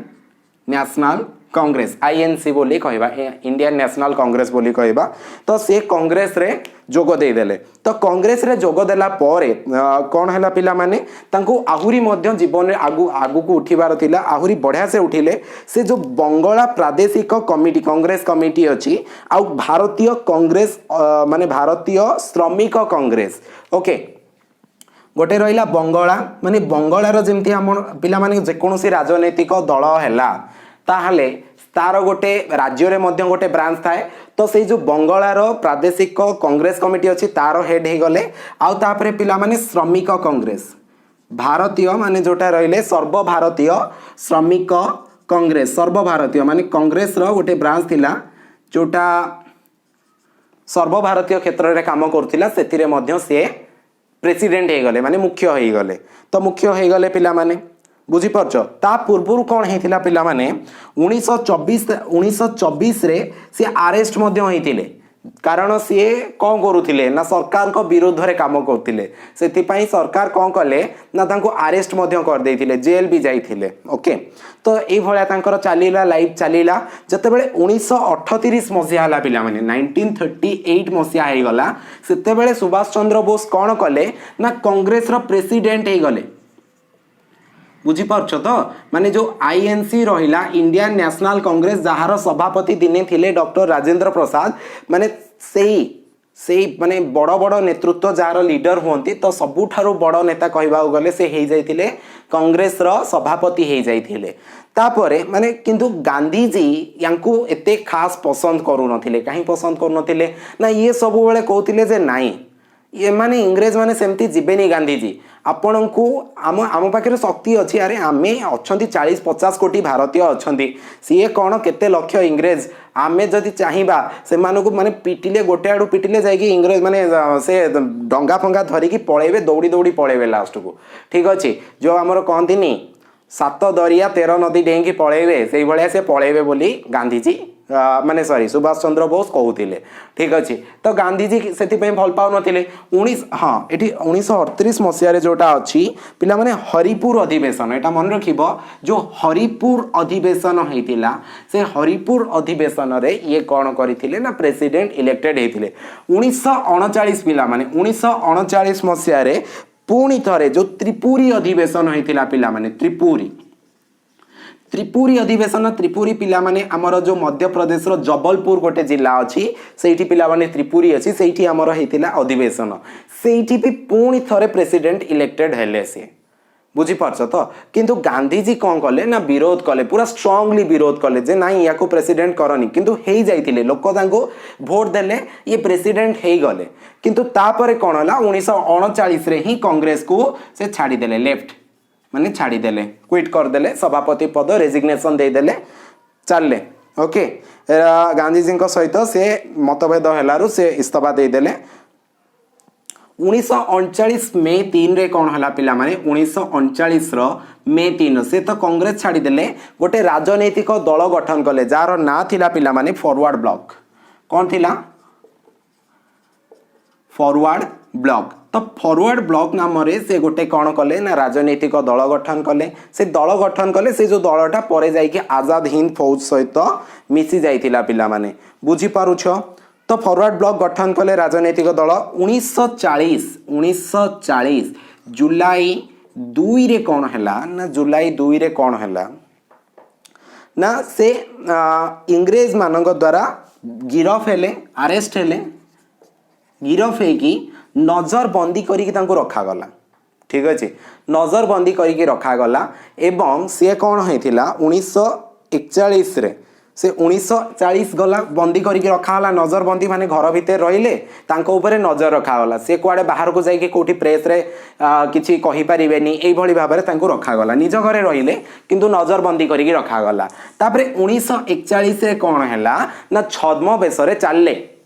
national Congress, INC ବୋଲି କହିବା, ଇଣ୍ଡିଆନ୍ ନ୍ୟାସନାଲ୍ କଂଗ୍ରେସ ବୋଲି କହିବା। ତ ସେ କଂଗ୍ରେସରେ ଯୋଗ ଦେଇଦେଲେ। ତ କଂଗ୍ରେସରେ ଯୋଗ ଦେଲା ପରେ କ'ଣ ହେଲା ପିଲାମାନେ? ତାଙ୍କୁ ଆହୁରି ମଧ୍ୟ ଜୀବନରେ ଆଗକୁ ଉଠିବାର ଥିଲା। ଆହୁରି ବଢ଼ିଆ ସେ ଉଠିଲେ। ସେ ଯେଉଁ ବଙ୍ଗଳା ପ୍ରାଦେଶିକ କମିଟି, କଂଗ୍ରେସ କମିଟି ଅଛି, ଆଉ ଭାରତୀୟ କଂଗ୍ରେସ, ମାନେ ଭାରତୀୟ ଶ୍ରମିକ କଂଗ୍ରେସ, ଓକେ। ଗୋଟେ ରହିଲା ବଙ୍ଗଳା, ମାନେ ବଙ୍ଗଳାର ଯେମିତି ଆମ ପିଲାମାନେ ଯେକୌଣସି ରାଜନୈତିକ ଦଳ ହେଲା, ତାହେଲେ ତାର ଗୋଟେ ରାଜ୍ୟରେ ମଧ୍ୟ ଗୋଟେ ବ୍ରାଞ୍ଚ ଥାଏ। ତ ସେଇ ଯେଉଁ ବଙ୍ଗଳାର ପ୍ରାଦେଶିକ କଂଗ୍ରେସ କମିଟି ଅଛି, ତାର ହେଡ୍ ହେଇଗଲେ। ଆଉ ତାପରେ ପିଲାମାନେ ଶ୍ରମିକ କଂଗ୍ରେସ, ଭାରତୀୟ ମାନେ ଯେଉଁଟା ରହିଲେ ସର୍ବଭାରତୀୟ ଶ୍ରମିକ କଂଗ୍ରେସ। ସର୍ବଭାରତୀୟ ମାନେ କଂଗ୍ରେସର ଗୋଟେ ବ୍ରାଞ୍ଚ ଥିଲା, ଯେଉଁଟା ସର୍ବଭାରତୀୟ କ୍ଷେତ୍ରରେ କାମ କରୁଥିଲା। ସେଥିରେ ମଧ୍ୟ ସିଏ ପ୍ରେସିଡେଣ୍ଟ ହେଇଗଲେ, ମାନେ ମୁଖ୍ୟ ହେଇଗଲେ। ତ ମୁଖ୍ୟ ହେଇଗଲେ ପିଲାମାନେ, ବୁଝିପାରୁଛ? ତା ପୂର୍ବରୁ କ'ଣ ହେଇଥିଲା ପିଲାମାନେ? 1924ରେ ସିଏ ଆରେଷ୍ଟ ମଧ୍ୟ ହେଇଥିଲେ। କାରଣ ସିଏ କ'ଣ କରୁଥିଲେ ନା ସରକାରଙ୍କ ବିରୁଦ୍ଧରେ କାମ କରୁଥିଲେ। ସେଥିପାଇଁ ସରକାର କ'ଣ କଲେ ନା ତାଙ୍କୁ ଆରେଷ୍ଟ ମଧ୍ୟ କରିଦେଇଥିଲେ, ଜେଲ୍ ବି ଯାଇଥିଲେ, ଓକେ। ତ ଏଇଭଳିଆ ତାଙ୍କର ଚାଲିଲା, ଲାଇଫ୍ ଚାଲିଲା। ଯେତେବେଳେ 1938 ମସିହା ହେଲା ପିଲାମାନେ, 1938 ମସିହା ହେଇଗଲା, ସେତେବେଳେ ସୁଭାଷ ଚନ୍ଦ୍ର ବୋଷ କ'ଣ କଲେ ନା କଂଗ୍ରେସର ପ୍ରେସିଡେଣ୍ଟ ହେଇଗଲେ। ବୁଝିପାରୁଛ ତ? ମାନେ ଯେଉଁ ଆଇଏନସି ରହିଲା, ଇଣ୍ଡିଆନ୍ ନ୍ୟାସନାଲ୍ କଂଗ୍ରେସ, ଯାହାର ସଭାପତି ଦିନେ ଥିଲେ ଡକ୍ଟର ରାଜେନ୍ଦ୍ର ପ୍ରସାଦ, ମାନେ ସେଇ ସେଇ ମାନେ ବଡ଼ ବଡ଼ ନେତୃତ୍ୱ ଯାହାର ଲିଡର ହୁଅନ୍ତି, ତ ସବୁଠାରୁ ବଡ଼ ନେତା କହିବାକୁ ଗଲେ ସେ ହେଇଯାଇଥିଲେ, କଂଗ୍ରେସର ସଭାପତି ହେଇଯାଇଥିଲେ। ତାପରେ ମାନେ କିନ୍ତୁ ଗାନ୍ଧିଜୀ ୟାଙ୍କୁ ଏତେ ଖାସ୍ ପସନ୍ଦ କରୁନଥିଲେ। କାହିଁ ପସନ୍ଦ କରୁନଥିଲେ ନା ଇଏ ସବୁବେଳେ କହୁଥିଲେ ଯେ ନାଇଁ, ଏମାନେ ଇଂରେଜ ମାନେ ସେମିତି ଯିବେନି ଗାନ୍ଧିଜୀ, ଆପଣଙ୍କୁ ଆମ ପାଖରେ ଶକ୍ତି ଅଛି। ଆରେ ଆମେ ଅଛନ୍ତି, 40-50 କୋଟି ଭାରତୀୟ ଅଛନ୍ତି, ସିଏ କ'ଣ କେତେ ଲକ୍ଷ ଇଂରେଜ? ଆମେ ଯଦି ଚାହିଁବା ସେମାନଙ୍କୁ ମାନେ ପିଟିଲେ, ଗୋଟେ ଆଡ଼ୁ ପିଟିଲେ ଯାଇକି ଇଂରେଜ ମାନେ ସେ ଡଙ୍ଗା ଫଙ୍ଗା ଧରିକି ପଳେଇବେ, ଦୌଡ଼ି ଦୌଡ଼ି ପଳେଇବେ ଲାଷ୍ଟକୁ, ଠିକ୍ ଅଛି? ଯେଉଁ ଆମର କହନ୍ତିନି, ସାତ ଦରିଆ ତେର ନଦୀ ଡେଇଁକି ପଳେଇବେ, ସେଇଭଳିଆ ସେ ପଳେଇବେ ବୋଲି ଗାନ୍ଧିଜୀ ମାନେ ସରି, ସୁଭାଷ ଚନ୍ଦ୍ର ବୋଷ କହୁଥିଲେ, ଠିକ୍ ଅଛି? ତ ଗାନ୍ଧିଜୀ ସେଥିପାଇଁ ଭଲ ପାଉନଥିଲେ। ହଁ, ଏଠି 1938 ମସିହାରେ ଯେଉଁଟା ଅଛି ପିଲାମାନେ, ହରିପୁର ଅଧିବେଶନ, ଏଇଟା ମନେ ରଖିବ। ଯେଉଁ ହରିପୁର ଅଧିବେଶନ ହେଇଥିଲା, ସେ ହରିପୁର ଅଧିବେଶନରେ ଇଏ କ'ଣ କରିଥିଲେ ନା ପ୍ରେସିଡେଣ୍ଟ ଇଲେକ୍ଟେଡ୍ ହେଇଥିଲେ। 1939 ପିଲାମାନେ, 1939 ମସିହାରେ ପୁଣି ଥରେ ଯେଉଁ ତ୍ରିପୁରୀ ଅଧିବେଶନ ହେଇଥିଲା ପିଲାମାନେ, ତ୍ରିପୁରୀ ତ୍ରିପୁରୀ ଅଧିବେଶନ। ତ୍ରିପୁରୀ ପିଲାମାନେ ଆମର ଯେଉଁ ମଧ୍ୟପ୍ରଦେଶର ଜବଲପୁର ଗୋଟେ ଜିଲ୍ଲା ଅଛି, ସେଇଠି ପିଲାମାନେ ତ୍ରିପୁରୀ ଅଛି, ସେଇଠି ଆମର ହେଇଥିଲା ଅଧିବେଶନ। ସେଇଠି ବି ପୁଣି ଥରେ ପ୍ରେସିଡେଣ୍ଟ ଇଲେକ୍ଟେଡ୍ ହେଲେ ସିଏ, ବୁଝିପାରୁଛ ତ? କିନ୍ତୁ ଗାନ୍ଧିଜୀ କ'ଣ କଲେ ନା ବିରୋଧ କଲେ, ପୁରା ଷ୍ଟ୍ରଙ୍ଗଲି ବିରୋଧ କଲେ ଯେ ନାଇଁ, ୟାକୁ ପ୍ରେସିଡେଣ୍ଟ କରନି। କିନ୍ତୁ ହେଇଯାଇଥିଲେ, ଲୋକ ତାଙ୍କୁ ଭୋଟ ଦେଲେ, ଇଏ ପ୍ରେସିଡେଣ୍ଟ ହେଇଗଲେ। କିନ୍ତୁ ତାପରେ କ'ଣ ହେଲା? 1939ରେ ହିଁ କଂଗ୍ରେସକୁ ସେ ଛାଡ଼ିଦେଲେ, ଲେଫ୍ଟ ମାନେ ଛାଡ଼ିଦେଲେ, କ୍ୱିଟ୍ କରିଦେଲେ ସଭାପତି ପଦ, ରେଜିଗ୍ନେସନ୍ ଦେଇଦେଲେ, ଚାଲିଲେ, ଓକେ। ଗାନ୍ଧିଜୀଙ୍କ ସହିତ ସେ ମତଭେଦ ହେଲାରୁ ସେ ଇସ୍ତଫା ଦେଇଦେଲେ। 1939 ମେ 3ରେ କ'ଣ ହେଲା ପିଲାମାନେ? 1939ର ମେ 3, ସେ ତ କଂଗ୍ରେସ ଛାଡ଼ିଦେଲେ, ଗୋଟେ ରାଜନୈତିକ ଦଳ ଗଠନ କଲେ, ଯାହାର ନାଁ ଥିଲା ପିଲାମାନେ ଫରୱାର୍ଡ ବ୍ଲକ। କ'ଣ ଥିଲା? Forward block. ତ ଫରୱାର୍ଡ ବ୍ଲକ ନାମରେ ସେ ଗୋଟେ କ'ଣ କଲେ ନା ରାଜନୈତିକ ଦଳ ଗଠନ କଲେ। ସେ ଦଳ ଗଠନ କଲେ, ସେ ଯେଉଁ ଦଳଟା ପରେ ଯାଇକି ଆଜାଦ ହିନ୍ଦ ଫୌଜ ସହିତ ମିଶି ଯାଇଥିଲା ପିଲାମାନେ, ବୁଝିପାରୁଛ ତ? ଫରୱାର୍ଡ ବ୍ଲକ ଗଠନ କଲେ ରାଜନୈତିକ ଦଳ। 1940 ଜୁଲାଇ 2ରେ କ'ଣ ହେଲା ନା, ଜୁଲାଇ 2ରେ କ'ଣ ହେଲା ନା ସେ ଇଂରେଜମାନଙ୍କ ଦ୍ୱାରା ଗିରଫ ହେଲେ, ଆରେଷ୍ଟ ହେଲେ। ଗିରଫ ହେଇକି ନଜର ବନ୍ଦୀ କରିକି ତାଙ୍କୁ ରଖାଗଲା, ଠିକ୍ ଅଛି? ନଜର ବନ୍ଦୀ କରିକି ରଖାଗଲା ଏବଂ ସିଏ କ'ଣ ହେଇଥିଲା, 1941ରେ ସେ 1940 ଗଲା, ବନ୍ଦୀ କରିକି ରଖାଗଲା, ନଜରବନ୍ଦୀ, ମାନେ ଘର ଭିତରେ ରହିଲେ, ତାଙ୍କ ଉପରେ ନଜର ରଖାଗଲା। ସେ କୁଆଡ଼େ ବାହାରକୁ ଯାଇକି କେଉଁଠି ପ୍ରେସ୍ରେ କିଛି କହିପାରିବେନି, ଏଇଭଳି ଭାବରେ ତାଙ୍କୁ ରଖାଗଲା। ନିଜ ଘରେ ରହିଲେ କିନ୍ତୁ ନଜରବନ୍ଦୀ କରିକି ରଖାଗଲା। ତାପରେ 1941ରେ କ'ଣ ହେଲା ନା ଛଦ୍ମବେଶରେ ଚାଲିଲେ।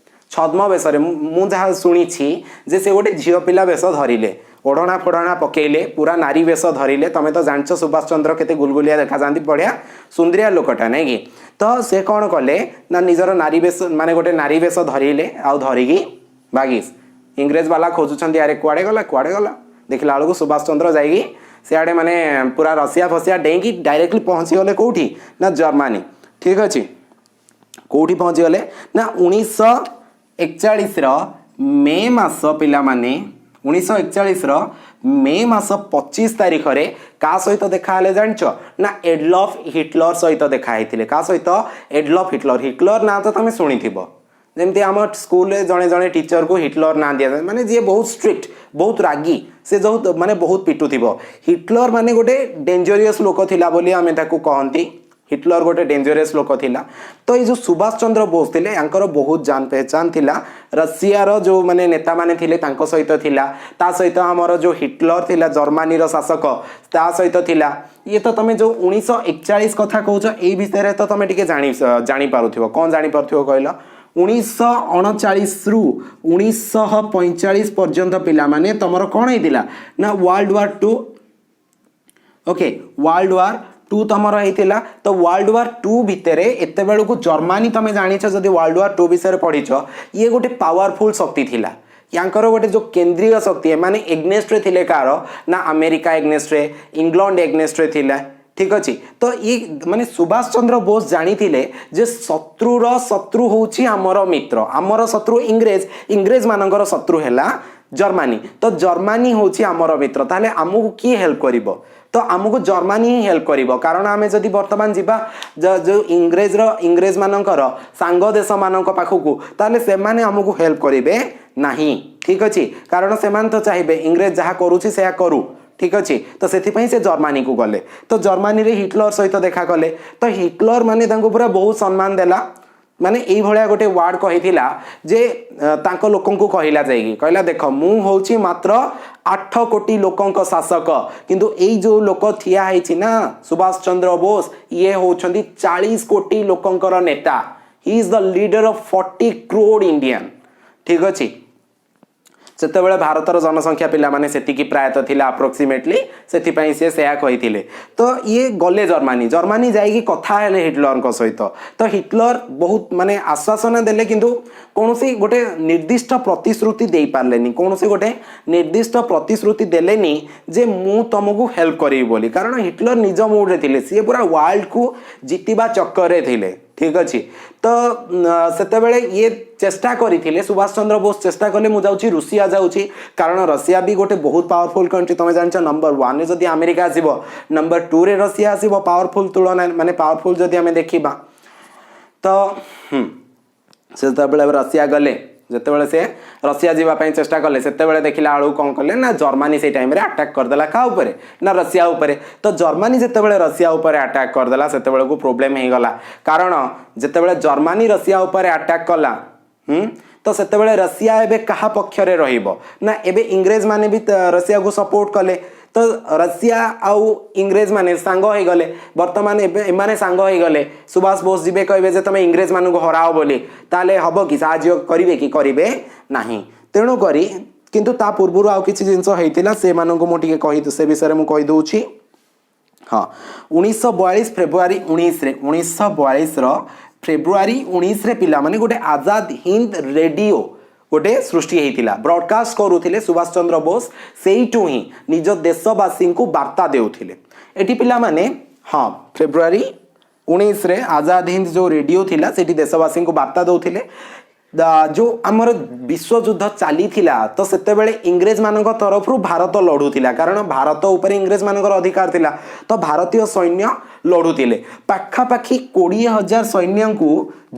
ଛଦ୍ମବେଶରେ, ମୁଁ ଯାହା ଶୁଣିଛି ଯେ ସେ ଗୋଟେ ଝିଅ ପିଲା ବେଶ ଧରିଲେ, ଓଢ଼ଣା ଫୋଢ଼ଣା ପକେଇଲେ, ପୁରା ନାରୀ ବେଶ ଧରିଲେ। ତମେ ତ ଜାଣିଛ ସୁଭାଷ ଚନ୍ଦ୍ର କେତେ ଗୁଲଗୁଲିଆ ଦେଖାଯାଆନ୍ତି, ବଢ଼ିଆ ସୁନ୍ଦରିଆ ଲୋକଟା, ନାଇଁ କି? ତ ସେ କ'ଣ କଲେ ନା ନିଜର ନାରୀ ବେଶ, ମାନେ ଗୋଟେ ନାରୀ ବେଶ ଧରିଲେ ଆଉ ଧରିକି ବାଗିସ୍। ଇଂରେଜ ବାଲା ଖୋଜୁଛନ୍ତି, ଆରେ କୁଆଡ଼େ ଗଲା, କୁଆଡ଼େ ଗଲା? ଦେଖିଲା ବେଳକୁ ସୁଭାଷ ଚନ୍ଦ୍ର ଯାଇକି ସିଆଡ଼େ ମାନେ ପୁରା ରଷିଆ ଫସିଆ ଡେଇଁକି ଡାଇରେକ୍ଟଲି ପହଞ୍ଚିଗଲେ କେଉଁଠି ନା ଜର୍ମାନୀ। ଠିକ୍ ଅଛି? କେଉଁଠି ପହଞ୍ଚିଗଲେ ନା 1941ର ମେ ମାସ, ପିଲାମାନେ, 1941ର ମେ ମାସ 25 ତାରିଖରେ କାହା ସହିତ ଦେଖା ହେଲେ ଜାଣିଛ ନା ଏଡଲଫ ହିଟଲର ସହିତ ଦେଖା ହେଇଥିଲେ। କାହା ସହିତ? Adolf Hitler. Hitler ନାଁ ତ ତମେ ଶୁଣିଥିବ। ଯେମିତି ଆମ ସ୍କୁଲରେ ଜଣେ ଜଣେ ଟିଚରକୁ ହିଟଲର ନାଁ ଦିଆଯାଏ, ମାନେ ଯିଏ ବହୁତ ଷ୍ଟ୍ରିକ୍ଟ, ବହୁତ ରାଗି, ସେ ଯେଉଁ ମାନେ ବହୁତ ପିଟୁଥିବ। ହିଟଲର ମାନେ ଗୋଟେ ଡେଞ୍ଜରିୟସ୍ ଲୋକ ଥିଲା ବୋଲି ଆମେ ତାକୁ କହନ୍ତି। ହିଟଲର ଗୋଟେ ଡେଞ୍ଜରିୟସ୍ ଲୋକ ଥିଲା। ତ ଏଇ ଯେଉଁ ସୁଭାଷ ଚନ୍ଦ୍ର ବୋଷ ଥିଲେ, ୟାଙ୍କର ବହୁତ ଜାନ ପହଚାନ ଥିଲା ରଷିଆର ଯେଉଁ ମାନେ ନେତାମାନେ ଥିଲେ ତାଙ୍କ ସହିତ ଥିଲା। ତା ସହିତ ଆମର ଯେଉଁ ହିଟଲର ଥିଲା, ଜର୍ମାନୀର ଶାସକ, ତା ସହିତ ଥିଲା ଇଏ। ତ ତମେ ଯେଉଁ 1941 କଥା କହୁଛ, ଏଇ ବିଷୟରେ ତ ତମେ ଟିକେ ଜାଣିପାରୁଥିବ। କ'ଣ ଜାଣିପାରୁଥିବ କହିଲ? 1939ରୁ 1945 ପର୍ଯ୍ୟନ୍ତ, ପିଲାମାନେ, ତମର କ'ଣ ହେଇଥିଲା ନା World War II। Okay, World War II ତମର ହେଇଥିଲା। ତ ୱାର୍ଲଡ ୱାର୍ ଟୁ ଭିତରେ ଏତେବେଳକୁ ଜର୍ମାନୀ, ତମେ ଜାଣିଛ ଯଦି ୱାର୍ଲଡ ୱାର୍ ଟୁ ବିଷୟରେ ପଢ଼ିଛ, ଇଏ ଗୋଟେ ପାୱାରଫୁଲ୍ ଶକ୍ତି ଥିଲା। ୟାଙ୍କର ଗୋଟେ ଯେଉଁ କେନ୍ଦ୍ରୀୟ ଶକ୍ତି, ଏମାନେ ଏଗନେଷ୍ଟରେ ଥିଲେ କାହାର ନା ଆମେରିକା ଏଗନେଷ୍ଟରେ, ଇଂଲଣ୍ଡ ଏଗନେଷ୍ଟରେ ଥିଲା। ଠିକ ଅଛି? ତ ଇଏ ମାନେ ସୁଭାଷ ଚନ୍ଦ୍ର ବୋଷ ଜାଣିଥିଲେ ଯେ ଶତ୍ରୁର ଶତ୍ରୁ ହେଉଛି ଆମର ମିତ୍ର। ଆମର ଶତ୍ରୁ ଇଂରେଜ, ଇଂରେଜ ମାନଙ୍କର ଶତ୍ରୁ ହେଲା ଜର୍ମାନୀ। ତ ଜର୍ମାନୀ ହେଉଛି ଆମର ମିତ୍ର। ତାହେଲେ ଆମକୁ କିଏ ହେଲ୍ପ କରିବ? ତ ଆମକୁ ଜର୍ମାନୀ ହିଁ ହେଲ୍ପ କରିବ। କାରଣ ଆମେ ଯଦି ବର୍ତ୍ତମାନ ଯିବା ଯେଉଁ ଇଂରେଜ ମାନଙ୍କର ସାଙ୍ଗ ଦେଶମାନଙ୍କ ପାଖକୁ, ତାହେଲେ ସେମାନେ ଆମକୁ ହେଲ୍ପ କରିବେ ନାହିଁ। ଠିକ ଅଛି? କାରଣ ସେମାନେ ତ ଚାହିଁବେ ଇଂରେଜ ଯାହା କରୁଛି ସେୟା କରୁ। ଠିକ ଅଛି? ତ ସେଥିପାଇଁ ସେ ଜର୍ମାନୀକୁ ଗଲେ। ତ ଜର୍ମାନୀରେ ହିଟଲର ସହିତ ଦେଖା କଲେ। ତ ହିଟଲର ମାନେ ତାଙ୍କୁ ପୁରା ବହୁତ ସମ୍ମାନ ଦେଲା। ମାନେ ଏଇଭଳିଆ ଗୋଟେ ୱାର୍ଡ କହିଥିଲା ଯେ ତାଙ୍କ ଲୋକଙ୍କୁ କହିଲା ଯାଇକି, କହିଲା, ଦେଖ, ମୁଁ ହେଉଛି ମାତ୍ର 8 କୋଟି ଲୋକଙ୍କ ଶାସକ, କିନ୍ତୁ ଏଇ ଯୋଉ ଲୋକ ଠିଆ ହେଇଛି ନା ସୁଭାଷ ଚନ୍ଦ୍ର ବୋଷ, ଇଏ ହେଉଛନ୍ତି 40 କୋଟି ଲୋକଙ୍କର ନେତା। He is the leader of 40 crore Indian। ଠିକ ଅଛି? ସେତେବେଳେ ଭାରତର ଜନସଂଖ୍ୟା, ପିଲାମାନେ, ସେତିକି ପ୍ରାୟତଃ ଥିଲା ଆପ୍ରୋକ୍ସିମେଟଲି। ସେଥିପାଇଁ ସେ ସେୟା କହିଥିଲେ। ତ ଇଏ ଗଲେ ଜର୍ମାନୀ। ଜର୍ମାନୀ ଯାଇକି କଥା ହେଲେ ହିଟଲରଙ୍କ ସହିତ। ତ ହିଟଲର ବହୁତ ମାନେ ଆଶ୍ୱାସନା ଦେଲେ, କିନ୍ତୁ କୌଣସି ଗୋଟେ ନିର୍ଦ୍ଦିଷ୍ଟ ପ୍ରତିଶ୍ରୁତି ଦେଇପାରିଲେନି। କୌଣସି ଗୋଟେ ନିର୍ଦ୍ଦିଷ୍ଟ ପ୍ରତିଶ୍ରୁତି ଦେଲେନି ଯେ ମୁଁ ତମକୁ ହେଲ୍ପ କରିବି ବୋଲି। କାରଣ ହିଟଲର ନିଜ ମୁଡରେ ଥିଲେ, ସିଏ ପୁରା ୱାର୍ଲଡକୁ ଜିତିବା ଚକ୍କରରେ ଥିଲେ। ଠିକ ଅଛି? ତ ସେତେବେଳେ ଇଏ ଚେଷ୍ଟା କରିଥିଲେ, ସୁଭାଷ ଚନ୍ଦ୍ର ବୋଷ ଚେଷ୍ଟା କଲେ, ମୁଁ ଯାଉଛି, ରୁଷିଆ ଯାଉଛି। କାରଣ ରଷିଆ ବି ଗୋଟେ ବହୁତ ପାୱାରଫୁଲ୍ କଣ୍ଟ୍ରି। ତମେ ଜାଣିଛ, ନମ୍ବର ୱାନ୍ରେ ଯଦି ଆମେରିକା ଆସିବ, ନମ୍ବର ଟୁରେ ରଷିଆ ଆସିବ ପାୱାରଫୁଲ୍ ତୁଳନା, ମାନେ ପାୱାରଫୁଲ୍ ଯଦି ଆମେ ଦେଖିବା ତ। ସେ ଯେତେବେଳେ ରଷିଆ ଗଲେ, ଯେତେବେଳେ ସେ ରଷିଆ ଯିବା ପାଇଁ ଚେଷ୍ଟା କଲେ, ସେତେବେଳେ ଦେଖିଲା ବେଳକୁ କ'ଣ କଲେ ନା ଜର୍ମାନୀ ସେଇ ଟାଇମ୍ରେ ଆଟାକ୍ କରିଦେଲା। କାହା ଉପରେ ନା ରଷିଆ ଉପରେ। ତ ଜର୍ମାନୀ ଯେତେବେଳେ ରଷିଆ ଉପରେ ଆଟାକ୍ କରିଦେଲା, ସେତେବେଳକୁ ପ୍ରୋବ୍ଲେମ୍ ହେଇଗଲା। କାରଣ ଯେତେବେଳେ ଜର୍ମାନୀ ରଷିଆ ଉପରେ ଆଟାକ୍ କଲା, ତ ସେତେବେଳେ ରଷିଆ ଏବେ କାହା ପକ୍ଷରେ ରହିବ ନା ଏବେ ଇଂରେଜ ମାନେ ବି ରଷିଆକୁ ସପୋର୍ଟ କଲେ। ତ ରଷିଆ ଆଉ ଇଂରେଜ ମାନେ ସାଙ୍ଗ ହେଇଗଲେ। ବର୍ତ୍ତମାନ ଏବେ ଏମାନେ ସାଙ୍ଗ ହେଇଗଲେ, ସୁଭାଷ ବୋଷ ଯିବେ, କହିବେ ଯେ ତମେ ଇଂରେଜ ମାନଙ୍କୁ ହରାଅ ବୋଲି, ତାହେଲେ ହବ କି? ସାହାଯ୍ୟ କରିବେ କି? କରିବେ ନାହିଁ। ତେଣୁ କରି କିନ୍ତୁ ତା ପୂର୍ବରୁ ଆଉ କିଛି ଜିନିଷ ହେଇଥିଲା, ସେମାନଙ୍କୁ ମୁଁ ଟିକେ କହି, ସେ ବିଷୟରେ ମୁଁ କହିଦେଉଛି। ହଁ, 1942 ଫେବୃଆରୀ 19ରେ, 1942ର ଫେବୃଆରୀ 19ରେ, ପିଲାମାନେ, ଗୋଟେ ଆଜାଦ ହିନ୍ଦ ରେଡ଼ିଓ ଗୋଟେ ସୃଷ୍ଟି ହେଇଥିଲା। ବ୍ରଡକାଷ୍ଟ କରୁଥିଲେ ସୁଭାଷ ଚନ୍ଦ୍ର ବୋଷ, ସେଇଠୁ ହିଁ ନିଜ ଦେଶବାସୀଙ୍କୁ ବାର୍ତ୍ତା ଦେଉଥିଲେ। ଏଠି ପିଲାମାନେ, ହଁ, ଫେବୃଆରୀ 19ରେ ଆଜାଦ ହିନ୍ଦ ଯେଉଁ ରେଡ଼ିଓ ଥିଲା, ସେଠି ଦେଶବାସୀଙ୍କୁ ବାର୍ତ୍ତା ଦେଉଥିଲେ। ଯେଉଁ ଆମର ବିଶ୍ୱଯୁଦ୍ଧ ଚାଲିଥିଲା, ତ ସେତେବେଳେ ଇଂରେଜମାନଙ୍କ ତରଫରୁ ଭାରତ ଲଢ଼ୁଥିଲା। କାରଣ ଭାରତ ଉପରେ ଇଂରେଜମାନଙ୍କର ଅଧିକାର ଥିଲା। ତ ଭାରତୀୟ ସୈନ୍ୟ ଲଢ଼ୁଥିଲେ। ପାଖାପାଖି 20,000 ସୈନ୍ୟଙ୍କୁ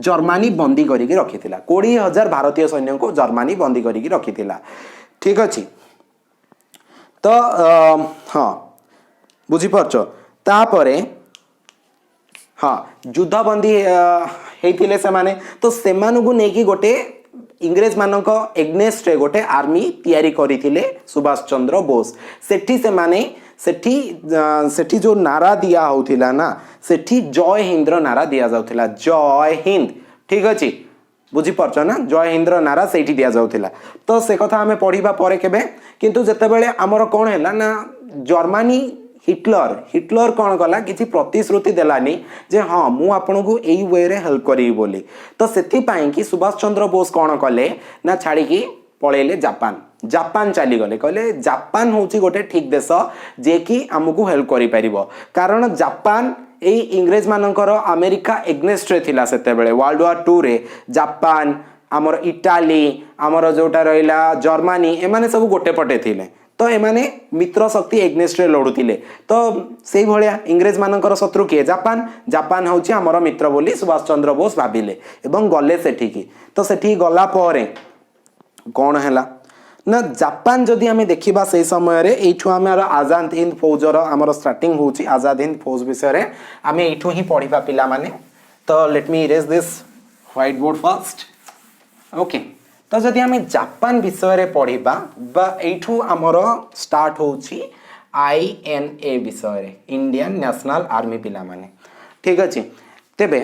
ଜର୍ମାନୀ ବନ୍ଦୀ କରିକି ରଖିଥିଲା। 20,000 ଭାରତୀୟ ସୈନ୍ୟଙ୍କୁ ଜର୍ମାନୀ ବନ୍ଦୀ କରିକି ରଖିଥିଲା। ଠିକ ଅଛି? ତ ହଁ, ବୁଝିପାରୁଛ? ତାପରେ ହଁ, ଯୁଦ୍ଧବନ୍ଦୀ ହେଇଥିଲେ ସେମାନେ। ତ ସେମାନଙ୍କୁ ନେଇକି ଗୋଟେ ଇଂରେଜମାନଙ୍କ ଏଗନେଷ୍ଟରେ ଗୋଟେ ଆର୍ମି ତିଆରି କରିଥିଲେ ସୁଭାଷ ଚନ୍ଦ୍ର ବୋଷ। ସେଠି ସେମାନେ ସେଠି ଯେଉଁ ନାରା ଦିଆ ହେଉଥିଲା ନା, ସେଠି ଜୟ ହିନ୍ଦର ନାରା ଦିଆଯାଉଥିଲା। ଜୟ ହିନ୍ଦ, ଠିକ ଅଛି, ବୁଝିପାରୁଛ ନା? ଜୟ ହିନ୍ଦର ନାରା ସେଇଠି ଦିଆଯାଉଥିଲା। ତ ସେ କଥା ଆମେ ପଢ଼ିବା ପରେ କେବେ। କିନ୍ତୁ ଯେତେବେଳେ ଆମର କ'ଣ ହେଲା ନା, ଜର୍ମାନୀ ହିଟଲର କ'ଣ କଲା? କିଛି ପ୍ରତିଶ୍ରୁତି ଦେଲାନି ଯେ ହଁ, ମୁଁ ଆପଣଙ୍କୁ ଏଇ ୱେରେ ହେଲ୍ପ କରିବି ବୋଲି। ତ ସେଥିପାଇଁ କି ସୁଭାଷ ଚନ୍ଦ୍ର ବୋଷ କ'ଣ କଲେ ନା, ଛାଡ଼ିକି ପଳେଇଲେ ଜାପାନ। ଜାପାନ ଚାଲିଗଲେ। କହିଲେ ଜାପାନ ହେଉଛି ଗୋଟେ ଠିକ୍ ଦେଶ, ଯିଏକି ଆମକୁ ହେଲ୍ପ କରିପାରିବ। କାରଣ ଜାପାନ ଏଇ ଇଂରେଜମାନଙ୍କର ଆମେରିକା ଏଗନେଷ୍ଟରେ ଥିଲା ସେତେବେଳେ। ୱାର୍ଲଡ ୱାର୍ ଟୁରେ ଜାପାନ, ଆମର ଇଟାଲୀ, ଆମର ଯେଉଁଟା ରହିଲା ଜର୍ମାନୀ, ଏମାନେ ସବୁ ଗୋଟେ ପଟେ ଥିଲେ। ତ ଏମାନେ ମିତ୍ର ଶକ୍ତି ଏଗନେଷ୍ଟରେ ଲଢ଼ୁଥିଲେ। ତ ସେଇଭଳିଆ ଇଂରେଜମାନଙ୍କର ଶତ୍ରୁ କିଏ? ଜାପାନ। ଜାପାନ ହେଉଛି ଆମର ମିତ୍ର ବୋଲି ସୁଭାଷ ଚନ୍ଦ୍ର ବୋଷ ଭାବିଲେ ଏବଂ ଗଲେ ସେଠିକି। ତ ସେଠିକି ଗଲା ପରେ କ'ଣ ହେଲା ନା, ଜାପାନ ଯଦି ଆମେ ଦେଖିବା ସେଇ ସମୟରେ, ଏଇଠୁ ଆମର ଆଜାଦ ହିନ୍ଦ ଫୌଜର ଆମର ଷ୍ଟାର୍ଟିଂ ହେଉଛି। ଆଜାଦ ହିନ୍ଦ ଫୌଜ ବିଷୟରେ ଆମେ ଏଇଠୁ ହିଁ ପଢ଼ିବା ପିଲାମାନେ। ତ let me erase this white board first. Okay, ତ ଯଦି ଆମେ ଜାପାନ ବିଷୟରେ ପଢ଼ିବା ବା ଏଇଠୁ ଆମର ଷ୍ଟାର୍ଟ ହେଉଛି ଆଇଏନ୍ଏ ବିଷୟରେ, ଇଣ୍ଡିଆନ୍ ନ୍ୟାସନାଲ୍ ଆର୍ମି ପିଲାମାନେ, ଠିକ୍ ଅଛି। ତେବେ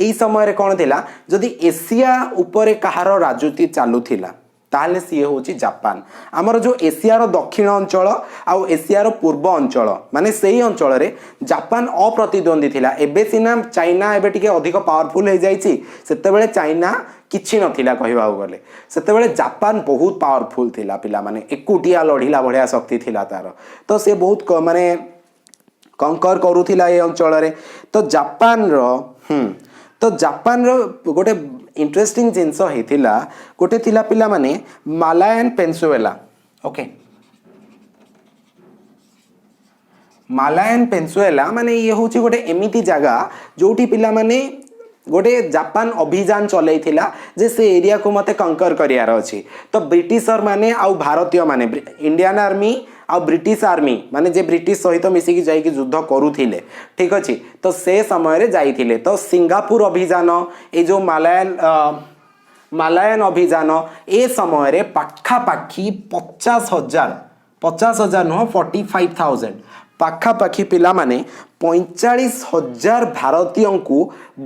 ଏଇ ସମୟରେ କ'ଣ ଥିଲା? ଯଦି ଏସିଆ ଉପରେ କାହାର ରାଜୁତି ଚାଲୁଥିଲା, ତାହେଲେ ସିଏ ହେଉଛି ଜାପାନ। ଆମର ଯେଉଁ ଏସିଆର ଦକ୍ଷିଣ ଅଞ୍ଚଳ ଆଉ ଏସିଆର ପୂର୍ବ ଅଞ୍ଚଳ, ମାନେ ସେଇ ଅଞ୍ଚଳରେ ଜାପାନ ଅପ୍ରତିଦ୍ୱନ୍ଦ୍ୱୀ ଥିଲା। ଏବେ ସିନା ଚାଇନା ଏବେ ଟିକେ ଅଧିକ ପାୱାରଫୁଲ୍ ହେଇଯାଇଛି, ସେତେବେଳେ ଚାଇନା କିଛି ନଥିଲା କହିବାକୁ ଗଲେ। ସେତେବେଳେ ଜାପାନ ବହୁତ ପାୱାରଫୁଲ୍ ଥିଲା ପିଲାମାନେ। ଏକୁଟିଆ ଲଢ଼ିଲା ଭଳିଆ ଶକ୍ତି ଥିଲା ତାର। ତ ସେ ବହୁତ ମାନେ କଙ୍କର କରୁଥିଲା ଏ ଅଞ୍ଚଳରେ। ତ ଜାପାନର ଗୋଟେ ଇଣ୍ଟରେଷ୍ଟିଂ ଜିନିଷ ହେଇଥିଲା, ଗୋଟେ ଥିଲା ପିଲାମାନେ, ମାଲାୟନ ପେନ୍ସୁଏଲା। ଓକେ, ମାଲାୟନ ପେନ୍ସୁଏଲା ମାନେ ଇଏ ହେଉଛି ଗୋଟେ ଏମିତି ଜାଗା ଯେଉଁଠି ପିଲାମାନେ ଗୋଟେ ଜାପାନ ଅଭିଯାନ ଚଲେଇଥିଲା ଯେ ସେ ଏରିଆକୁ ମୋତେ କଙ୍କର କରିବାର ଅଛି। ତ ବ୍ରିଟିଶର ମାନେ ଆଉ ଭାରତୀୟ ମାନେ, ଇଣ୍ଡିଆନ୍ ଆର୍ମି ଆଉ ବ୍ରିଟିଶ ଆର୍ମି ମାନେ ଯେ ବ୍ରିଟିଶ ସହିତ ମିଶିକି ଯାଇକି ଯୁଦ୍ଧ କରୁଥିଲେ, ଠିକ ଅଛି, ତ ସେ ସମୟରେ ଯାଇଥିଲେ। ତ ସିଙ୍ଗାପୁର ଅଭିଯାନ, ଏଇ ଯେଉଁ ମାଲାୟନ ଅଭିଯାନ, ଏ ସମୟରେ ପାଖାପାଖି 50,000, 50,000 ନୁହଁ, 45,000 ପାଖାପାଖି ପିଲାମାନେ, 45,000 ଭାରତୀୟଙ୍କୁ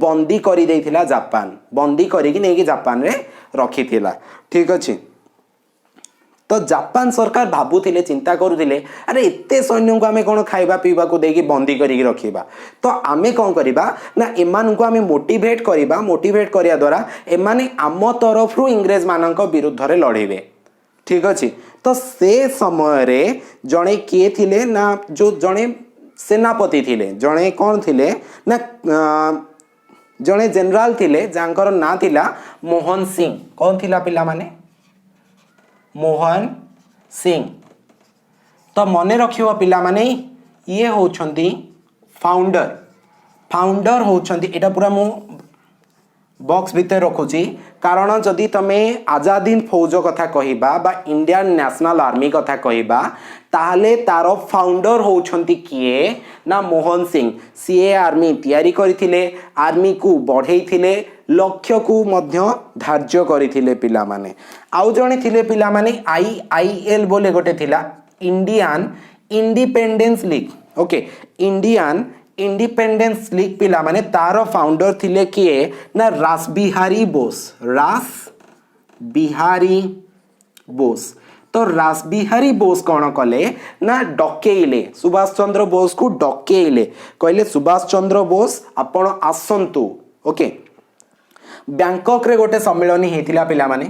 ବନ୍ଦୀ କରିଦେଇଥିଲା ଜାପାନ। ବନ୍ଦୀ କରିକି ନେଇକି ଜାପାନରେ ରଖିଥିଲା, ଠିକ ଅଛି। ତ ଜାପାନ ସରକାର ଭାବୁଥିଲେ, ଚିନ୍ତା କରୁଥିଲେ, ଆରେ ଏତେ ସୈନ୍ୟଙ୍କୁ ଆମେ କ'ଣ ଖାଇବା ପିଇବାକୁ ଦେଇକି ବନ୍ଦୀ କରିକି ରଖିବା? ତ ଆମେ କ'ଣ କରିବା ନା, ଏମାନଙ୍କୁ ଆମେ ମୋଟିଭେଟ୍ କରିବା। ମୋଟିଭେଟ୍ କରିବା ଦ୍ୱାରା ଏମାନେ ଆମ ତରଫରୁ ଇଂରେଜମାନଙ୍କ ବିରୁଦ୍ଧରେ ଲଢ଼ିବେ, ଠିକ ଅଛି। ତ ସେ ସମୟରେ ଜଣେ କିଏ ଥିଲେ ନା, ଯେଉଁ ଜଣେ ସେନାପତି ଥିଲେ, ଜଣେ କ'ଣ ଥିଲେ ନା, ଜଣେ ଜେନେରାଲ ଥିଲେ, ଯାହାଙ୍କର ନାଁ ଥିଲା ମୋହନ ସିଂ। କ'ଣ ଥିଲା ପିଲାମାନେ? ମୋହନ ସିଂ। ତ ମନେ ରଖିବ ପିଲାମାନେ, ଇଏ ହେଉଛନ୍ତି ଫାଉଣ୍ଡର। ଫାଉଣ୍ଡର ହେଉଛନ୍ତି, ଏଇଟା ପୁରା ମୁଁ ବକ୍ସ ଭିତରେ ରଖୁଛି, କାରଣ ଯଦି ତମେ ଆଜାଦ ହିନ୍ଦ ଫୌଜ କଥା କହିବା ବା ଇଣ୍ଡିଆନ୍ ନ୍ୟାସନାଲ୍ ଆର୍ମି କଥା କହିବା, ତାହେଲେ ତାର ଫାଉଣ୍ଡର ହେଉଛନ୍ତି କିଏ ନା ମୋହନ ସିଂ। ସିଏ ଆର୍ମି ତିଆରି କରିଥିଲେ, ଆର୍ମିକୁ ବଢ଼େଇଥିଲେ, ଲକ୍ଷ୍ୟକୁ ମଧ୍ୟ ଧାର୍ଯ୍ୟ କରିଥିଲେ ପିଲାମାନେ। ଆଉ ଜଣେ ଥିଲେ ପିଲାମାନେ, ଆଇଆଇଏଲ୍ ବୋଲି ଗୋଟେ ଥିଲା, Indian independence league. Okay, Indian independence league ପିଲାମାନେ, ତାର ଫାଉଣ୍ଡର ଥିଲେ କିଏ ନା ରାସ ବିହାରୀ ବୋଷ। ରାସ ବିହାରୀ ବୋଷ। ତ ରାସ ବିହାରୀ ବୋଷ କ'ଣ କଲେ ନା, ଡକେଇଲେ ସୁଭାଷ ଚନ୍ଦ୍ର ବୋଷକୁ। ଡକେଇଲେ, କହିଲେ ସୁଭାଷ ଚନ୍ଦ୍ର ବୋଷ, ଆପଣ ଆସନ୍ତୁ। ଓକେ, ବ୍ୟାଙ୍କକରେ ଗୋଟେ ସମ୍ମିଳନୀ ହେଇଥିଲା ପିଲାମାନେ।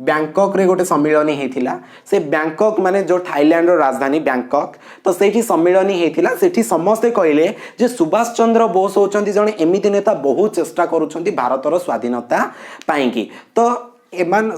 ବ୍ୟାଙ୍କକରେ ଗୋଟେ ସମ୍ମିଳନୀ ହେଇଥିଲା। ସେ ବ୍ୟାଙ୍କକ ମାନେ ଯେଉଁ ଥାଇଲାଣ୍ଡର ରାଜଧାନୀ ବ୍ୟାଙ୍କକ, ତ ସେଇଠି ସମ୍ମିଳନୀ ହେଇଥିଲା। ସେଠି ସମସ୍ତେ କହିଲେ ଯେ ସୁଭାଷ ଚନ୍ଦ୍ର ବୋଷ ହେଉଛନ୍ତି ଜଣେ ଏମିତି ନେତା, ବହୁତ ଚେଷ୍ଟା କରୁଛନ୍ତି ଭାରତର ସ୍ୱାଧୀନତା ପାଇଁକି। ତ ଏମାନେ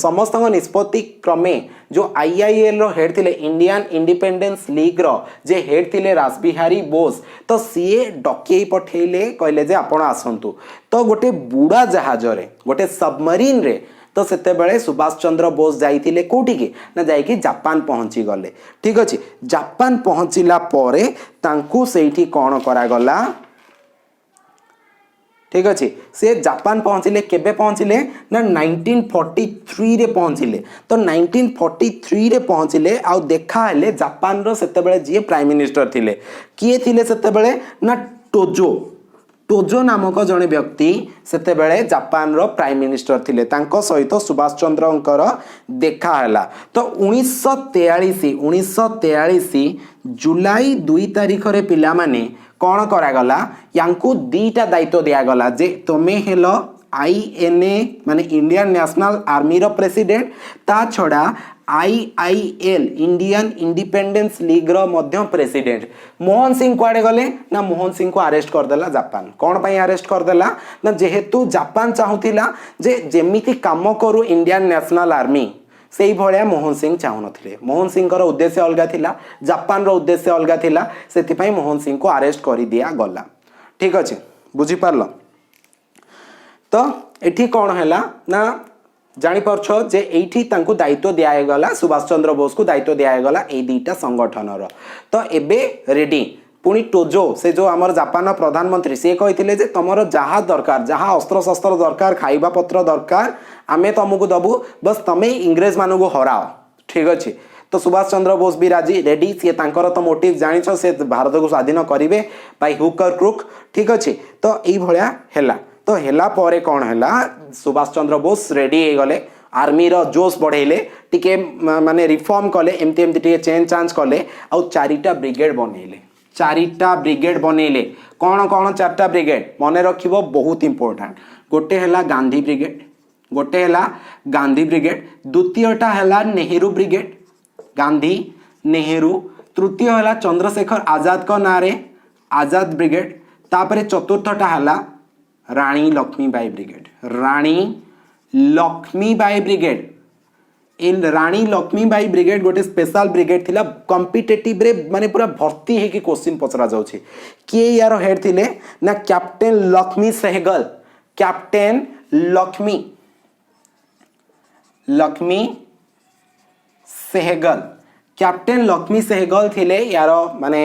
ସମସ୍ତଙ୍କ ନିଷ୍ପତ୍ତି କ୍ରମେ ଯେଉଁ ଆଇଆଇଏଲ୍ ର ହେଡ୍ ଥିଲେ, ଇଣ୍ଡିଆନ୍ ଇଣ୍ଡିପେଣ୍ଡେନ୍ସ ଲିଗ୍ର ଯେ ହେଡ୍ ଥିଲେ ରାସବିହାରୀ ବୋଷ, ତ ସିଏ ଡକେଇ ପଠେଇଲେ, କହିଲେ ଯେ ଆପଣ ଆସନ୍ତୁ। ତ ଗୋଟେ ବୁଡ଼ା ଜାହାଜରେ, ଗୋଟେ ସବମରିନରେ ତ ସେତେବେଳେ ସୁଭାଷ ଚନ୍ଦ୍ର ବୋଷ ଯାଇଥିଲେ କେଉଁଠିକି ନା ଯାଇକି ଜାପାନ ପହଞ୍ଚିଗଲେ। ଠିକ୍ ଅଛି। ଜାପାନ ପହଞ୍ଚିଲା ପରେ ତାଙ୍କୁ ସେଇଠି କ'ଣ କରାଗଲା? ଠିକ୍ ଅଛି, ସେ ଜାପାନ ପହଞ୍ଚିଲେ। କେବେ ପହଞ୍ଚିଲେ ନା 1943ରେ ପହଞ୍ଚିଲେ। ତ 1943ରେ ପହଞ୍ଚିଲେ ଆଉ ଦେଖା ହେଲେ ଜାପାନର ସେତେବେଳେ ଯିଏ ପ୍ରାଇମ୍ ମିନିଷ୍ଟର ଥିଲେ। କିଏ ଥିଲେ ସେତେବେଳେ ନା ଟୋଜୋ। ଟୋଜୋ ନାମକ ଜଣେ ବ୍ୟକ୍ତି ସେତେବେଳେ ଜାପାନର ପ୍ରାଇମ୍ ମିନିଷ୍ଟର ଥିଲେ। ତାଙ୍କ ସହିତ ସୁଭାଷ ଚନ୍ଦ୍ରଙ୍କର ଦେଖା ହେଲା। ତ 1943 ଜୁଲାଇ 2 ତାରିଖରେ, ପିଲାମାନେ, କ'ଣ କରାଗଲା? ୟାଙ୍କୁ ଦୁଇଟା ଦାୟିତ୍ୱ ଦିଆଗଲା ଯେ ତୁମେ ହେଲ ଆଇଏନ୍ଏ, ମାନେ ଇଣ୍ଡିଆନ୍ ନ୍ୟାସନାଲ୍ ଆର୍ମିର ପ୍ରେସିଡେଣ୍ଟ, ତା ଛଡ଼ା ଆଇଆଇଏଲ୍, ଇଣ୍ଡିଆନ୍ ଇଣ୍ଡିପେଣ୍ଡେନ୍ସ ଲିଗ୍ର ମଧ୍ୟ ପ୍ରେସିଡେଣ୍ଟ। ମୋହନ ସିଂ କୁଆଡ଼େ ଗଲେ ନା ମୋହନ ସିଂକୁ ଆରେଷ୍ଟ କରିଦେଲା ଜାପାନ। କ'ଣ ପାଇଁ ଆରେଷ୍ଟ କରିଦେଲା ନା ଯେହେତୁ ଜାପାନ ଚାହୁଁଥିଲା ଯେ ଯେମିତି କାମ କରୁ ଇଣ୍ଡିଆନ୍ ନ୍ୟାସନାଲ୍ ଆର୍ମି, ସେଇଭଳିଆ ମୋହନ ସିଂ ଚାହୁଁନଥିଲେ। ମୋହନ ସିଂଙ୍କର ଉଦ୍ଦେଶ୍ୟ ଅଲଗା ଥିଲା, ଜାପାନର ଉଦ୍ଦେଶ୍ୟ ଅଲଗା ଥିଲା। ସେଥିପାଇଁ ମୋହନ ସିଂକୁ ଆରେଷ୍ଟ କରିଦିଆଗଲା। ଠିକ୍ ଅଛି, ବୁଝିପାରିଲ? ତ ଏଠି କ'ଣ ହେଲା ନା ଜାଣିପାରୁଛ ଯେ ଏଇଠି ତାଙ୍କୁ ଦାୟିତ୍ୱ ଦିଆଗଲା, ସୁଭାଷ ଚନ୍ଦ୍ର ବୋଷକୁ ଦାୟିତ୍ୱ ଦିଆଗଲା ଏଇ ଦୁଇଟା ସଂଗଠନର। ତ ଏବେ ରେଡି। ପୁଣି ଟୋଜୋ, ସେ ଯେଉଁ ଆମର ଜାପାନର ପ୍ରଧାନମନ୍ତ୍ରୀ, ସିଏ କହିଥିଲେ ଯେ ତମର ଯାହା ଦରକାର, ଯାହା ଅସ୍ତ୍ରଶସ୍ତ୍ର ଦରକାର, ଖାଇବା ପତ୍ର ଦରକାର, ଆମେ ତମକୁ ଦବୁ, ବସ୍ ତମେ ଇଂରେଜମାନଙ୍କୁ ହରାଅ। ଠିକ୍ ଅଛି। ତ ସୁଭାଷ ଚନ୍ଦ୍ର ବୋଷ ବି ରାଜି, ରେଡି ସିଏ। ତାଙ୍କର ତ ମୋଟିଭ ଜାଣିଛ, ସେ ଭାରତକୁ ସ୍ୱାଧୀନ କରିବେ ବାଇ ହୁକ୍ ଅର୍ କ୍ରୁକ୍। ଠିକ୍ ଅଛି। ତ ଏଇଭଳିଆ ହେଲା। ତ ହେଲା ପରେ କ'ଣ ହେଲା? ସୁଭାଷ ଚନ୍ଦ୍ର ବୋଷ ରେଡି ହେଇଗଲେ, ଆର୍ମିର ଜୋଶ ବଢ଼େଇଲେ, ଟିକେ ମାନେ ରିଫର୍ମ କଲେ, ଏମିତି ଏମିତି ଟିକେ ଚେଞ୍ଜ ଚାଞ୍ଜ କଲେ ଆଉ ଚାରିଟା ବ୍ରିଗେଡ୍ ବନେଇଲେ। ଚାରିଟା ବ୍ରିଗେଡ୍ ବନେଇଲେ। କ'ଣ କ'ଣ ଚାରିଟା ବ୍ରିଗେଡ୍? ମନେ ରଖିବ, ବହୁତ ଇମ୍ପୋର୍ଟାଣ୍ଟ। ଗୋଟେ ହେଲା ଗାନ୍ଧୀ ବ୍ରିଗେଡ୍, ଗୋଟେ ହେଲା ଗାନ୍ଧୀ ବ୍ରିଗେଡ୍, ଦ୍ୱିତୀୟଟା ହେଲା ନେହେରୁ ବ୍ରିଗେଡ୍, ଗାନ୍ଧୀ, ନେହେରୁ, ତୃତୀୟ ହେଲା ଚନ୍ଦ୍ରଶେଖର ଆଜାଦଙ୍କ ନାଁରେ ଆଜାଦ ବ୍ରିଗେଡ୍, ତାପରେ ଚତୁର୍ଥଟା ହେଲା ରାଣୀ ଲକ୍ଷ୍ମୀବାଇ ବ୍ରିଗେଡ୍। ରାଣୀ ଲକ୍ଷ୍ମୀବାଇ ବ୍ରିଗେଡ୍। ଏ ରାଣୀ ଲକ୍ଷ୍ମୀବାଇ ବ୍ରିଗେଡ୍ ଗୋଟେ ସ୍ପେଶାଲ ବ୍ରିଗେଡ୍ ଥିଲା। କମ୍ପିଟେଟିଭରେ ମାନେ ପୁରା ଭର୍ତ୍ତି ହେଇକି କୋଶ୍ଚିନ୍ ପଚରା ଯାଉଛି। କିଏ ୟାର ହେଡ୍ ଥିଲେ ନା captain Lakshmi Sehgal. Captain Lakshmi Lakshmi Sehgal, captain Lakshmi Sehgal ଥିଲେ ୟାର ମାନେ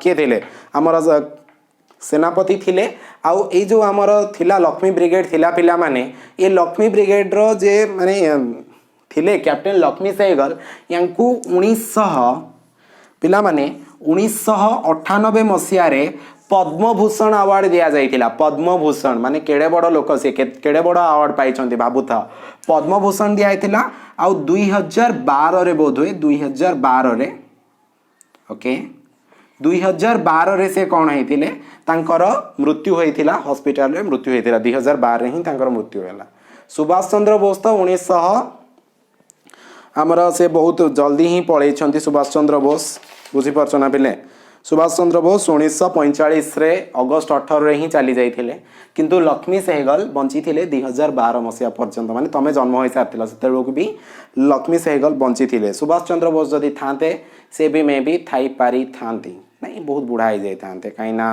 କିଏ ଥିଲେ? ଆମର ସେନାପତି ଥିଲେ। ଆଉ ଏଇ ଯେଉଁ ଆମର ଥିଲା ଲକ୍ଷ୍ମୀ ବ୍ରିଗେଡ୍ ଥିଲା, ପିଲାମାନେ, ଏ ଲକ୍ଷ୍ମୀ ବ୍ରିଗେଡ୍ର ଯେ ମାନେ ଥିଲେ କ୍ୟାପ୍ଟେନ୍ ଲକ୍ଷ୍ମୀ ସେହଗଲ, ୟାଙ୍କୁ ପିଲାମାନେ, 1998 ମସିହାରେ ପଦ୍ମଭୂଷଣ ଆୱାର୍ଡ଼ ଦିଆଯାଇଥିଲା। ପଦ୍ମଭୂଷଣ ମାନେ କେଡ଼େ ବଡ଼ ଲୋକ ସେ, କେଡ଼େ ବଡ଼ ଆୱାର୍ଡ଼ ପାଇଛନ୍ତି ଭାବୁଥାଅ। ପଦ୍ମଭୂଷଣ ଦିଆହେଇଥିଲା। ଆଉ 2012ରେ ବୋଧହୁଏ, 2012ରେ, ଓକେ, 2012ରେ ସେ କ'ଣ ହେଇଥିଲେ? ତାଙ୍କର ମୃତ୍ୟୁ ହୋଇଥିଲା, ହସ୍ପିଟାଲରେ ମୃତ୍ୟୁ ହୋଇଥିଲା। 2012ରେ ହିଁ ତାଙ୍କର ମୃତ୍ୟୁ ହେଲା। ସୁଭାଷ ଚନ୍ଦ୍ର ବୋଷ ତ ଉଣେଇଶହ ଆମର ସେ ବହୁତ ଜଲ୍ଦି ହିଁ ପଳେଇଛନ୍ତି ସୁଭାଷ ଚନ୍ଦ୍ର ବୋଷ। ବୁଝିପାରୁଛ ନା ପିଲେ? ସୁଭାଷ ଚନ୍ଦ୍ର ବୋଷ 1945ରେ ଅଗଷ୍ଟ 18ରେ ହିଁ ଚାଲି ଯାଇଥିଲେ, କିନ୍ତୁ ଲକ୍ଷ୍ମୀ ସେହଗଲ ବଞ୍ଚିଥିଲେ 2012 ମସିହା ପର୍ଯ୍ୟନ୍ତ। ମାନେ ତମେ ଜନ୍ମ ହୋଇସାରିଥିଲ, ସେତେବେଳକୁ ବି ଲକ୍ଷ୍ମୀ ସେହଗଲ ବଞ୍ଚିଥିଲେ। ସୁଭାଷ ଚନ୍ଦ୍ର ବୋଷ ଯଦି ଥାନ୍ତେ, ସେ ବି ମେ ବି ଥାଇପାରିଥାନ୍ତି। ନାଇଁ, ବହୁତ ବୁଢ଼ା ହେଇଯାଇଥାନ୍ତେ, କାହିଁକିନା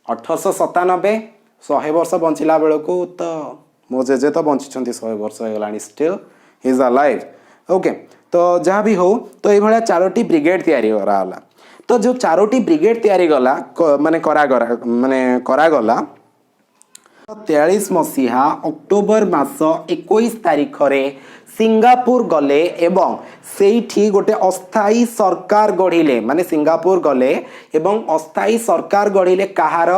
1897, 100 ବର୍ଷ ବଞ୍ଚିଲା ବେଳକୁ ତ ମୋ ଜେଜେ ତ ବଞ୍ଚିଛନ୍ତି, 100 ବର୍ଷ ହେଇଗଲାଣି, ଷ୍ଟିଲ୍ is ଆଲାଇଭ୍। ଓକେ, ତ ଯାହା ବି ହଉ, ତ ଏଇଭଳିଆ ଚାରୋଟି ବ୍ରିଗେଡ୍ ତିଆରି କରାଗଲା। ତ ଯେଉଁ ଚାରୋଟି ବ୍ରିଗେଡ୍ ତିଆରି ଗଲା ମାନେ କରାଗଲା ମାନେ କରାଗଲା, 43 ମସିହା ଅକ୍ଟୋବର ମାସ 21 ତାରିଖରେ ସିଙ୍ଗାପୁର ଗଲେ ଏବଂ ସେଇଠି ଗୋଟେ ଅସ୍ଥାୟୀ ସରକାର ଗଢ଼ିଲେ। ମାନେ ସିଙ୍ଗାପୁର ଗଲେ ଏବଂ ଅସ୍ଥାୟୀ ସରକାର ଗଢ଼ିଲେ। କାହାର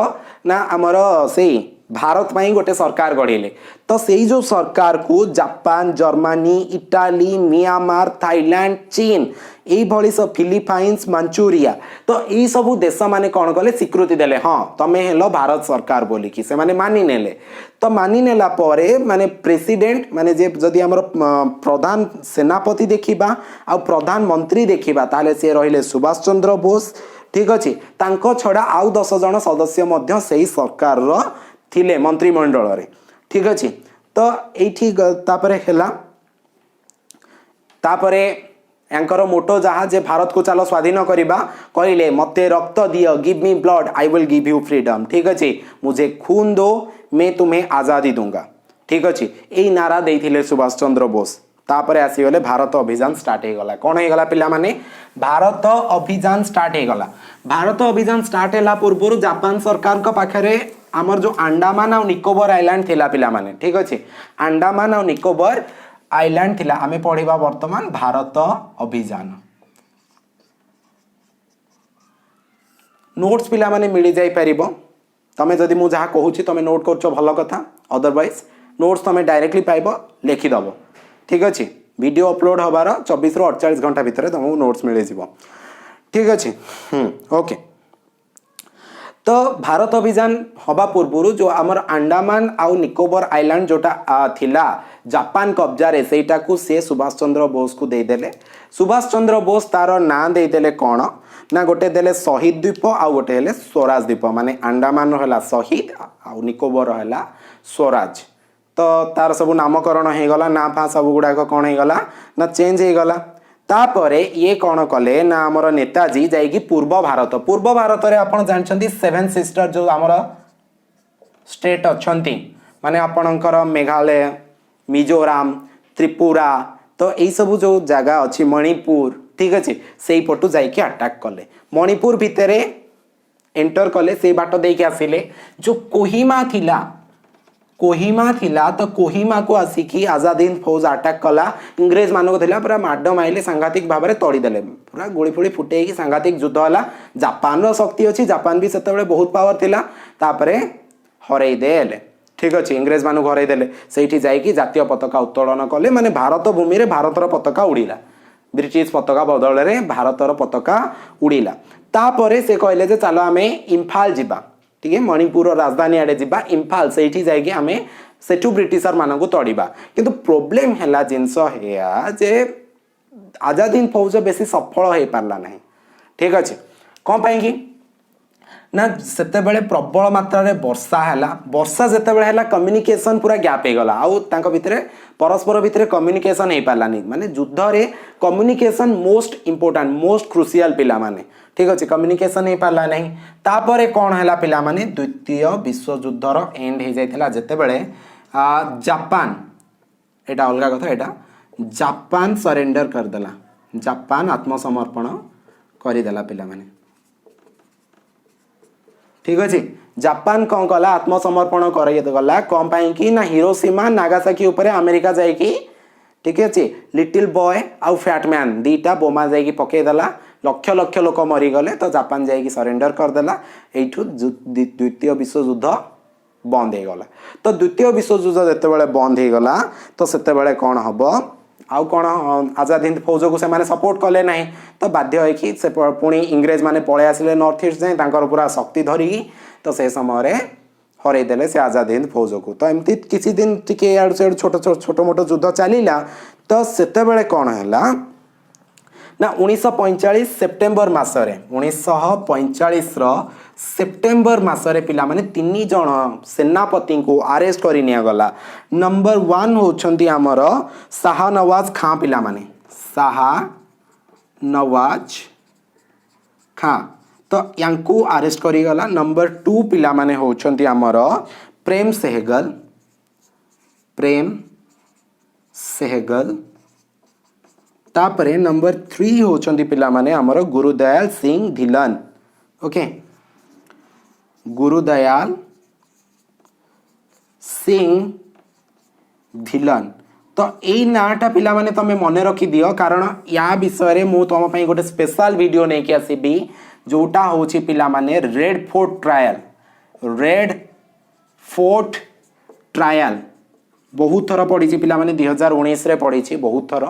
ନା ଆମର ସେଇ ଭାରତ ପାଇଁ ଗୋଟେ ସରକାର ଗଢ଼ିଲେ। ତ ସେଇ ଯେଉଁ ସରକାରକୁ Japan, Germany, Italy, Myanmar, Thailand, ଚୀନ, ଏଇଭଳି ସବୁ, ଫିଲିପାଇନ୍ସ, ମାଞ୍ଚୁରିଆ, ତ ଏଇସବୁ ଦେଶମାନେ କ'ଣ କଲେ? ସ୍ୱୀକୃତି ଦେଲେ, ହଁ, ତମେ ହେଲ ଭାରତ ସରକାର ବୋଲିକି ସେମାନେ ମାନି ନେଲେ। ତ ମାନି ନେଲା ପରେ ମାନେ ପ୍ରେସିଡେଣ୍ଟ, ମାନେ ଯେ ଯଦି ଆମର ପ୍ରଧାନ ସେନାପତି ଦେଖିବା ଆଉ ପ୍ରଧାନମନ୍ତ୍ରୀ ଦେଖିବା, ତାହେଲେ ସେ ରହିଲେ ସୁଭାଷ ଚନ୍ଦ୍ର ବୋଷ। ଠିକ୍ ଅଛି। ତାଙ୍କ ଛଡ଼ା ଆଉ 10 ଜଣ ସଦସ୍ୟ ମଧ୍ୟ ସେଇ ସରକାରର ଥିଲେ ମନ୍ତ୍ରିମଣ୍ଡଳରେ। ଠିକ୍ ଅଛି। ତ ଏଇଠି ତାପରେ ହେଲା, ତାପରେ ୟାଙ୍କର ମୋଟୋ ଯାହା ଯେ ଭାରତକୁ ଚାଲ ସ୍ୱାଧୀନ କରିବା। କହିଲେ, ମୋତେ ରକ୍ତ ଦିଅ, "Give me blood, I will give you freedom." ଠିକ୍ ଅଛି। मुझे खून दो, मैं तुम्हें आज़ादी दूंगा। ଠିକ୍ ଅଛି, ଏଇ ନାରା ଦେଇଥିଲେ ସୁଭାଷ ଚନ୍ଦ୍ର ବୋଷ। ତାପରେ ଆସିଗଲେ, ଭାରତ ଅଭିଯାନ ଷ୍ଟାର୍ଟ ହେଇଗଲା। କ'ଣ ହେଇଗଲା ପିଲାମାନେ? ଭାରତ ଅଭିଯାନ ଷ୍ଟାର୍ଟ ହେଇଗଲା। ଭାରତ ଅଭିଯାନ ଷ୍ଟାର୍ଟ ହେଲା ପୂର୍ବରୁ ଜାପାନ ସରକାରଙ୍କ ପାଖରେ ଆମର ଯେଉଁ ଆଣ୍ଡାମାନ ଆଉ ନିକୋବର ଆଇଲ୍ୟାଣ୍ଡ ଥିଲା ପିଲାମାନେ, ଠିକ୍ ଅଛି, ଆଣ୍ଡାମାନ ଆଉ ନିକୋବର ଆଇଲ୍ୟାଣ୍ଡ ଥିଲା। ଆମେ ପଢ଼ିବା ବର୍ତ୍ତମାନ ଭାରତ ଅଭିଯାନ। ନୋଟ୍ସ ପିଲାମାନେ ମିଳିଯାଇପାରିବ। ତମେ ଯଦି ମୁଁ ଯାହା କହୁଛି ତମେ ନୋଟ୍ କରୁଛ, ଭଲ କଥା। ଅଦରୱାଇଜ୍ ନୋଟ୍ସ ତମେ ଡାଇରେକ୍ଟଲି ପାଇବ, ଲେଖିଦେବ। ଠିକ୍ ଅଛି? ଭିଡ଼ିଓ ଅପଲୋଡ଼ ହେବାର 24ରୁ 48 ଘଣ୍ଟା ଭିତରେ ତୁମକୁ ନୋଟ୍ସ ମିଳିଯିବ। ଠିକ୍ ଅଛି? ଓକେ। ତ ଭାରତ ଅଭିଯାନ ହେବା ପୂର୍ବରୁ ଯେଉଁ ଆମର ଆଣ୍ଡାମାନ ଆଉ ନିକୋବର ଆଇଲ୍ୟାଣ୍ଡ ଯେଉଁଟା ଥିଲା ଜାପାନ କବ୍ଜାରେ, ସେଇଟାକୁ ସେ ସୁଭାଷ ଚନ୍ଦ୍ର ବୋଷକୁ ଦେଇଦେଲେ। ସୁଭାଷ ଚନ୍ଦ୍ର ବୋଷ ତାର ନାଁ ଦେଇଦେଲେ କ'ଣ ନା, ଗୋଟେ ଦେଲେ ଶହୀଦ ଦ୍ୱୀପ ଆଉ ଗୋଟେ ହେଲେ ସ୍ୱରାଜ ଦ୍ୱୀପ। ମାନେ ଆଣ୍ଡାମାନର ହେଲା ଶହୀଦ ଆଉ ନିକୋବର ହେଲା ସ୍ୱରାଜ। ତ ତାର ସବୁ ନାମକରଣ ହେଇଗଲା। ନାଁ ଫାଁ ସବୁ ଗୁଡ଼ାକ କ'ଣ ହେଇଗଲା ନା ଚେଞ୍ଜ ହେଇଗଲା। ତାପରେ ଇଏ କ'ଣ କଲେ ନା, ଆମର ନେତାଜୀ ଯାଇକି ପୂର୍ବ ଭାରତ, ପୂର୍ବ ଭାରତରେ ଆପଣ ଜାଣିଛନ୍ତି ସେଭେନ୍ ସିଷ୍ଟର ଯେଉଁ ଆମର ଷ୍ଟେଟ୍ ଅଛନ୍ତି, ମାନେ ଆପଣଙ୍କର ମେଘାଳୟ, ମିଜୋରାମ, ତ୍ରିପୁରା, ତ ଏଇସବୁ ଯେଉଁ ଜାଗା ଅଛି, ମଣିପୁର, ଠିକ୍ ଅଛି, ସେଇପଟୁ ଯାଇକି ଆଟାକ୍ କଲେ। ମଣିପୁର ଭିତରେ ଏଣ୍ଟର କଲେ, ସେଇ ବାଟ ଦେଇକି ଆସିଲେ। ଯେଉଁ କୋହିମା ଥିଲା, କୋହିମା ଥିଲା, ତ କୋହିମାକୁ ଆସିକି ଆଜାଦ ହିନ୍ଦ ଫୌଜ ଆଟାକ୍ କଲା। ଇଂରେଜ ମାନଙ୍କୁ ଥିଲା ପୁରା ମାଡ଼ ମାଇଲେ, ସାଂଘାତିକ ଭାବରେ ତଡ଼ିଦେଲେ, ପୁରା ଗୁଳି ଫୁଳି ଫୁଟେଇକି ସାଂଘାତିକ ଯୁଦ୍ଧ ହେଲା। ଜାପାନର ଶକ୍ତି ଅଛି, ଜାପାନ ବି ସେତେବେଳେ ବହୁତ ପାୱାର ଥିଲା। ତାପରେ ହରେଇ ଦେଲେ, ଠିକ୍ ଅଛି, ଇଂରେଜ ମାନଙ୍କୁ ହରେଇ ଦେଲେ। ସେଇଠି ଯାଇକି ଜାତୀୟ ପତାକା ଉତ୍ତୋଳନ କଲେ। ମାନେ ଭାରତ ଭୂମିରେ ଭାରତର ପତାକା ଉଡ଼ିଲା, ବ୍ରିଟିଶ ପତାକା ବଦଳରେ ଭାରତର ପତାକା ଉଡ଼ିଲା। ତାପରେ ସେ କହିଲେ ଯେ ଚାଲ ଆମେ ଇମ୍ଫାଲ ଯିବା, ଟିକେ ମଣିପୁରର ରାଜଧାନୀ ଆଡ଼େ ଯିବା, ଇମ୍ଫାଲ, ସେଇଠି ଯାଇକି ଆମେ ସେଠୁ ବ୍ରିଟିଶର ମାନଙ୍କୁ ତଡ଼ିବା। କିନ୍ତୁ ପ୍ରୋବ୍ଲେମ୍ ହେଲା, ଜିନିଷ ଏଇଆ ଯେ ଆଜାଦ ହିନ୍ଦ ଫୌଜ ବେଶୀ ସଫଳ ହେଇପାରିଲା ନାହିଁ। ଠିକ୍ ଅଛି? କ'ଣ ପାଇଁକି ନା, ସେତେବେଳେ ପ୍ରବଳ ମାତ୍ରାରେ ବର୍ଷା ହେଲା। ବର୍ଷା ଯେତେବେଳେ ହେଲା, କମ୍ୟୁନିକେସନ୍ ପୁରା ଗ୍ୟାପ୍ ହେଇଗଲା। ଆଉ ତାଙ୍କ ଭିତରେ, ପରସ୍ପର ଭିତରେ କମ୍ୟୁନିକେସନ୍ ହେଇପାରିଲାନି। ମାନେ ଯୁଦ୍ଧରେ communication most important, most crucial ପିଲାମାନେ। ଠିକ୍ ଅଛି? କମ୍ୟୁନିକେସନ୍ ହେଇପାରିଲା ନାହିଁ। ତାପରେ କ'ଣ ହେଲା ପିଲାମାନେ? ଦ୍ୱିତୀୟ ବିଶ୍ୱଯୁଦ୍ଧର ଏଣ୍ଡ ହେଇଯାଇଥିଲା ଯେତେବେଳେ ଜାପାନ, ଏଇଟା ଅଲଗା କଥା, ଏଇଟା ଜାପାନ ସରେଣ୍ଡର କରିଦେଲା। ଜାପାନ ଆତ୍ମସମର୍ପଣ କରିଦେଲା ପିଲାମାନେ। ଠିକ୍ ଅଛି? ଜାପାନ କ'ଣ କଲା? ଆତ୍ମସମର୍ପଣ କରିଗଲା। କ'ଣ ପାଇଁକି ନା, ହିରୋସୀମା ନାଗାସାକି ଉପରେ ଆମେରିକା ଯାଇକି, ଠିକ୍ ଅଛି, ଲିଟିଲ୍ ବୟ ଆଉ ଫ୍ୟାଟ୍ ମ୍ୟାନ୍ ଦୁଇଟା ବୋମା ଯାଇକି ପକେଇଦେଲା। ଲକ୍ଷ ଲକ୍ଷ ଲୋକ ମରିଗଲେ। ତ ଜାପାନ ଯାଇକି ସରେଣ୍ଡର କରିଦେଲା। ଏଇଠୁ ଦ୍ୱିତୀୟ ବିଶ୍ୱଯୁଦ୍ଧ ବନ୍ଦ ହେଇଗଲା। ତ ଦ୍ୱିତୀୟ ବିଶ୍ୱଯୁଦ୍ଧ ଯେତେବେଳେ ବନ୍ଦ ହେଇଗଲା, ତ ସେତେବେଳେ କ'ଣ ହବ ଆଉ କ'ଣ? ଆଜାଦ ହିନ୍ଦ ଫୌଜକୁ ସେମାନେ ସପୋର୍ଟ କଲେ ନାହିଁ। ତ ବାଧ୍ୟ ହେଇକି ସେ ପୁଣି ଇଂରେଜ ମାନେ ପଳେଇ ଆସିଲେ ନର୍ଥ ଇଷ୍ଟ ଯାଏଁ, ତାଙ୍କର ପୁରା ଶକ୍ତି ଧରିକି। ତ ସେ ସମୟରେ ହରେଇ ଦେଲେ ସେ ଆଜାଦ ହିନ୍ଦ ଫୌଜକୁ। ତ ଏମିତି କିଛି ଦିନ ଟିକେ ଇଆଡ଼ୁ ସିଆଡ଼ୁ ଛୋଟ ଛୋଟ ଛୋଟ ମୋଟ ଯୁଦ୍ଧ ଚାଲିଲା। ତ ସେତେବେଳେ କ'ଣ ହେଲା ନା, 1945 ସେପ୍ଟେମ୍ବର ମାସରେ, 1945ର ସେପ୍ଟେମ୍ବର ମାସରେ ପିଲାମାନେ, ତିନି ଜଣ ସେନାପତିଙ୍କୁ ଆରେଷ୍ଟ କରି ନିଆଗଲା। ନମ୍ବର 1 ହେଉଛନ୍ତି ଆମର ଶାହା ନୱାଜ ଖାଁ ପିଲାମାନେ, ଶାହା ନୱାଜ ଖାଁ। ତ ୟାଙ୍କୁ ଆରେଷ୍ଟ କରିଗଲା। ନମ୍ବର 2 ପିଲାମାନେ ହେଉଛନ୍ତି ଆମର ପ୍ରେମ ସେହଗଲ, ପ୍ରେମ ସେହଗଲ। ତାପରେ ନମ୍ବର 3 ହେଉଛନ୍ତି ପିଲାମାନେ ଆମର ଗୁରୁଦୟାଲ ସିଂ ଧିଲନ। ଓକେ, ଗୁରୁଦୟାଲ ସିଂ ଧିଲନ। ତ ଏଇ ନାଁଟା ପିଲାମାନେ ତମେ ମନେ ରଖିଦିଅ, କାରଣ ୟା ବିଷୟରେ ମୁଁ ତମ ପାଇଁ ଗୋଟେ ସ୍ପେଶାଲ ଭିଡ଼ିଓ ନେଇକି ଆସିବି, ଯୋଉଟା ହେଉଛି ପିଲାମାନେ red fort trial. Red fort trial ବହୁତ ଥର ପଡ଼ିଛି ପିଲାମାନେ, 2019ରେ ପଡ଼ିଛି ବହୁତ ଥର।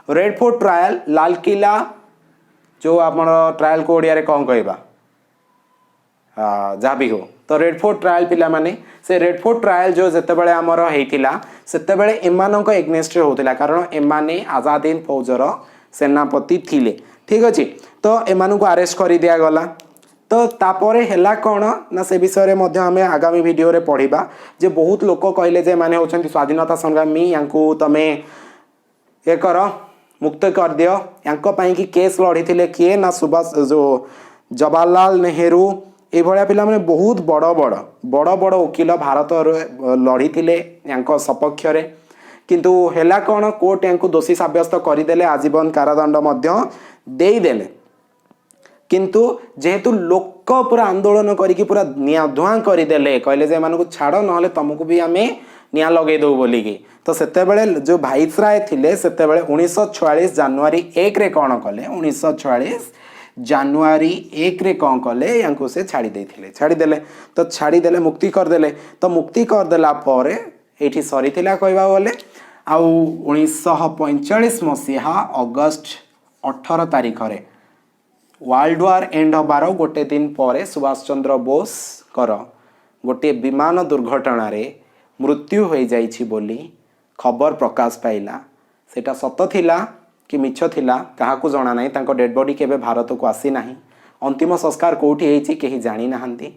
ରେଡ୍ ଫୋର୍ଟ ଟ୍ରାଏଲ୍, ଲାଲକିଲ୍ଲା ଯେଉଁ ଆମର ଟ୍ରାଏଲ୍କୁ ଓଡ଼ିଆରେ କ'ଣ କହିବା, ଯାହା ବି ହଉ, ତ ରେଡ୍ ଫୋର୍ଟ ଟ୍ରାଏଲ୍ ପିଲାମାନେ, ସେ ରେଡ୍ ଫୋର୍ଟ ଟ୍ରାଏଲ୍ ଯେଉଁ ଯେତେବେଳେ ଆମର ହେଇଥିଲା, ସେତେବେଳେ ଏମାନଙ୍କ ଏଗନେଷ୍ଟରେ ହେଉଥିଲା, କାରଣ ଏମାନେ ଆଜାଦ ହିନ୍ଦ ଫୌଜର ସେନାପତି ଥିଲେ। ଠିକ୍ ଅଛି? ତ ଏମାନଙ୍କୁ ଆରେଷ୍ଟ କରିଦିଆଗଲା। ତ ତାପରେ ହେଲା କ'ଣ ନା, ସେ ବିଷୟରେ ମଧ୍ୟ ଆମେ ଆଗାମୀ ଭିଡ଼ିଓରେ ପଢ଼ିବା ଯେ ବହୁତ ଲୋକ କହିଲେ ଯେ ଏମାନେ ହେଉଛନ୍ତି ସ୍ୱାଧୀନତା ସଂଗ୍ରାମୀ, ୟାଙ୍କୁ ତମେ ଇଏ କର, ମୁକ୍ତ କରିଦିଅ। ୟାଙ୍କ ପାଇଁକି କେସ୍ ଲଢ଼ିଥିଲେ କିଏ ନା, ସୁଭାଷ ଯେଉଁ ଜବାହରଲାଲ ନେହେରୁ, ଏଇଭଳିଆ ପିଲାମାନେ ବହୁତ ବଡ଼ ବଡ଼ ବଡ଼ ବଡ଼ ଓକିଲ ଭାରତରେ ଲଢ଼ିଥିଲେ ୟାଙ୍କ ସପକ୍ଷରେ। କିନ୍ତୁ ହେଲା କ'ଣ? କୋର୍ଟ ୟାଙ୍କୁ ଦୋଷୀ ସାବ୍ୟସ୍ତ କରିଦେଲେ, ଆଜୀବନ କାରାଦଣ୍ଡ ମଧ୍ୟ ଦେଇଦେଲେ। କିନ୍ତୁ ଯେହେତୁ ଲୋକ ପୁରା ଆନ୍ଦୋଳନ କରିକି ପୁରା ନିଆଁ ଧୂଆଁ କରିଦେଲେ, କହିଲେ ଯେ ଏମାନଙ୍କୁ ଛାଡ଼, ନହେଲେ ତମକୁ ବି ଆମେ ନିଆଁ ଲଗେଇ ଦେବୁ ବୋଲିକି। ତ ସେତେବେଳେ ଯେଉଁ ଭାଇସରାୟ ଥିଲେ, ସେତେବେଳେ 1946 ଜାନୁଆରୀ 1ରେ କ'ଣ କଲେ? 1946 ଜାନୁଆରୀ 1ରେ କ'ଣ କଲେ? ୟାଙ୍କୁ ସେ ଛାଡ଼ି ଦେଇଥିଲେ, ଛାଡ଼ିଦେଲେ। ତ ଛାଡ଼ିଦେଲେ, ମୁକ୍ତି କରିଦେଲେ। ତ ମୁକ୍ତି କରିଦେଲା ପରେ ଏଇଠି ସରିଥିଲା କହିବାକୁ ଗଲେ। ଆଉ 1945 ମସିହା ଅଗଷ୍ଟ 18 ତାରିଖରେ, ୱାର୍ଲଡ ୱାର୍ ଏଣ୍ଡ ହେବାର ଗୋଟେ ଦିନ ପରେ, ସୁଭାଷ ଚନ୍ଦ୍ର ବୋଷଙ୍କର ଗୋଟିଏ ବିମାନ ଦୁର୍ଘଟଣାରେ ମୃତ୍ୟୁ ହୋଇଯାଇଛି ବୋଲି ଖବର ପ୍ରକାଶ ପାଇଲା। ସେଇଟା ସତ ଥିଲା କି ମିଛ ଥିଲା, କାହାକୁ ଜଣା ନାହିଁ। ତାଙ୍କ ଡେଡ୍ ବଡି କେବେ ଭାରତକୁ ଆସିନାହିଁ। ଅନ୍ତିମ ସଂସ୍କାର କେଉଁଠି ହେଇଛି, କେହି ଜାଣିନାହାନ୍ତି।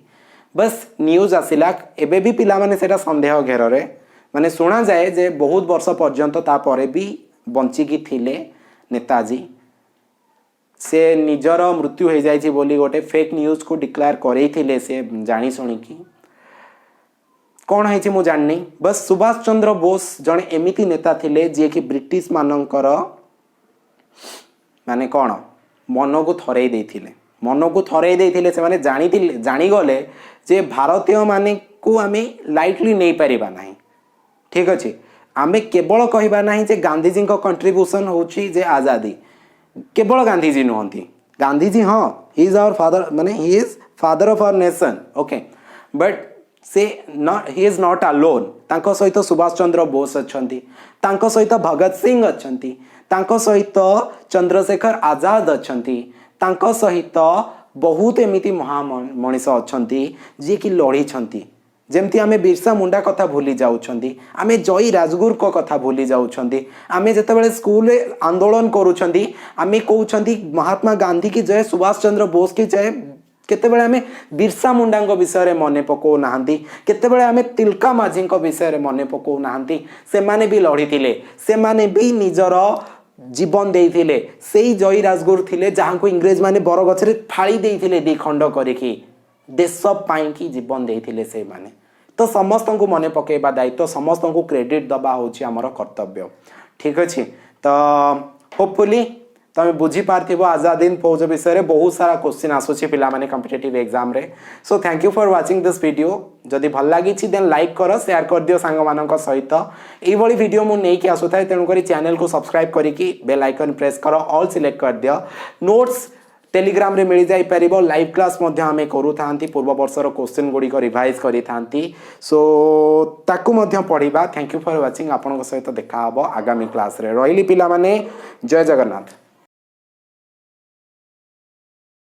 ବାସ୍ ନ୍ୟୁଜ୍ ଆସିଲା। ଏବେ ବି ପିଲାମାନେ ସେଇଟା ସନ୍ଦେହ ଘେରରେ। ମାନେ ଶୁଣାଯାଏ ଯେ ବହୁତ ବର୍ଷ ପର୍ଯ୍ୟନ୍ତ ତାପରେ ବି ବଞ୍ଚିକି ଥିଲେ ନେତାଜୀ। ସେ ନିଜର ମୃତ୍ୟୁ ହେଇଯାଇଛି ବୋଲି ଗୋଟେ ଫେକ୍ ନ୍ୟୁଜ୍କୁ ଡିକ୍ଲେୟାର କରେଇଥିଲେ ସେ ଜାଣି ଶୁଣିକି। କ'ଣ ହେଇଛି ମୁଁ ଜାଣିନି। ବାସ୍ ସୁଭାଷ ଚନ୍ଦ୍ର ବୋଷ ଜଣେ ଏମିତି ନେତା ଥିଲେ, ଯିଏକି ବ୍ରିଟିଶ ମାନଙ୍କର ମାନେ କ'ଣ ମନକୁ ଥରେଇ ଦେଇଥିଲେ, ମନକୁ ଥରେଇ ଦେଇଥିଲେ। ସେମାନେ ଜାଣିଥିଲେ, ଜାଣିଗଲେ ଯେ ଭାରତୀୟମାନଙ୍କୁ ଆମେ ଲାଇଟଲି ନେଇପାରିବା ନାହିଁ। ଠିକ୍ ଅଛି, ଆମେ କେବଳ କହିବା ନାହିଁ ଯେ ଗାନ୍ଧିଜୀଙ୍କ କଣ୍ଟ୍ରିବ୍ୟୁସନ୍ ହେଉଛି ଯେ ଆଜାଦି। କେବଳ ଗାନ୍ଧିଜୀ ନୁହନ୍ତି। ଗାନ୍ଧିଜୀ, ହଁ, he is our father, ମାନେ he is father of our nation, okay, but ସେ not, he is not alone. ତାଙ୍କ ସହିତ ସୁଭାଷ ଚନ୍ଦ୍ର ବୋଷ ଅଛନ୍ତି, ତାଙ୍କ ସହିତ ଭଗତ ସିଂ ଅଛନ୍ତି, ତାଙ୍କ ସହିତ ଚନ୍ଦ୍ରଶେଖର ଆଜାଦ ଅଛନ୍ତି, ତାଙ୍କ ସହିତ ବହୁତ ଏମିତି ମହା ମଣିଷ ଅଛନ୍ତି ଯିଏକି ଲଢ଼ିଛନ୍ତି। ଯେମିତି ଆମେ ବିର୍ସା ମୁଣ୍ଡା କଥା ଭୁଲି ଯାଉଛନ୍ତି, ଆମେ ଜୟୀ ରାଜଗୁରୁଙ୍କ କଥା ଭୁଲି ଯାଉଛନ୍ତି। ଆମେ ଯେତେବେଳେ ସ୍କୁଲରେ ଆନ୍ଦୋଳନ କରୁଛନ୍ତି, ଆମେ କହୁଛନ୍ତି ମହାତ୍ମା ଗାନ୍ଧୀ କି ଜୟ, ସୁଭାଷ ଚନ୍ଦ୍ର ବୋଷ କି ଜୟ। କେତେବେଳେ ଆମେ ବିର୍ସା ମୁଣ୍ଡାଙ୍କ ବିଷୟରେ ମନେ ପକାଉନାହାନ୍ତି, କେତେବେଳେ ଆମେ ତିଲକା ମାଝୀଙ୍କ ବିଷୟରେ ମନେ ପକାଉନାହାନ୍ତି। ସେମାନେ ବି ଲଢ଼ିଥିଲେ, ସେମାନେ ବି ନିଜର ଜୀବନ ଦେଇଥିଲେ। ସେଇ ଜୟୀ ରାଜଗୁରୁ ଥିଲେ ଯାହାଙ୍କୁ ଇଂରେଜମାନେ ବରଗଛରେ ଫାଳି ଦେଇଥିଲେ ଦି ଖଣ୍ଡ କରିକି। ଦେଶ ପାଇଁକି ଜୀବନ ଦେଇଥିଲେ ସେଇମାନେ। ତ ସମସ୍ତଙ୍କୁ ମନେ ପକାଇବା ଦାୟିତ୍ୱ, ସମସ୍ତଙ୍କୁ କ୍ରେଡ଼ିଟ୍ ଦେବା ହେଉଛି ଆମର କର୍ତ୍ତବ୍ୟ। ଠିକ୍ ଅଛି, ତ ହୋପଫୁଲି ତମେ ବୁଝିପାରିଥିବ ଆଜାଦ ହିନ୍ଦ ଫୌଜ ବିଷୟରେ। ବହୁତ ସାରା କୋଶ୍ଚିନ୍ ଆସୁଛି ପିଲାମାନେ competitive ଏକ୍ଜାମ୍ରେ। So thank you for watching this video. ଯଦି ଭଲ ଲାଗିଛି, ଦେନ୍ ଲାଇକ୍ କର, ସେୟାର କରିଦିଅ ସାଙ୍ଗମାନଙ୍କ ସହିତ। ଏଇଭଳି ଭିଡ଼ିଓ ମୁଁ ନେଇକି ଆସୁଥାଏ, ତେଣୁକରି ଚ୍ୟାନେଲକୁ ସବସ୍କ୍ରାଇବ୍ କରିକି ବେଲ୍ ଆଇକନ୍ ପ୍ରେସ୍ କର, ଅଲ୍ ସିଲେକ୍ଟ କରିଦିଅ। ନୋଟ୍ସ ଟେଲିଗ୍ରାମରେ ମିଳିଯାଇପାରିବ। ଲାଇଭ୍ କ୍ଲାସ୍ ମଧ୍ୟ ଆମେ କରୁଥାନ୍ତି, ପୂର୍ବ ବର୍ଷର କୋଶ୍ଚିନ୍ ଗୁଡ଼ିକ ରିଭାଇଜ୍ କରିଥାନ୍ତି। ସୋ ତାକୁ ମଧ୍ୟ ପଢ଼ିବା। Thank you for watching. ଆପଣଙ୍କ ସହିତ ଦେଖା ହେବ ଆଗାମୀ କ୍ଲାସ୍ରେ। ରହିଲି ପିଲାମାନେ, ଜୟ ଜଗନ୍ନାଥ।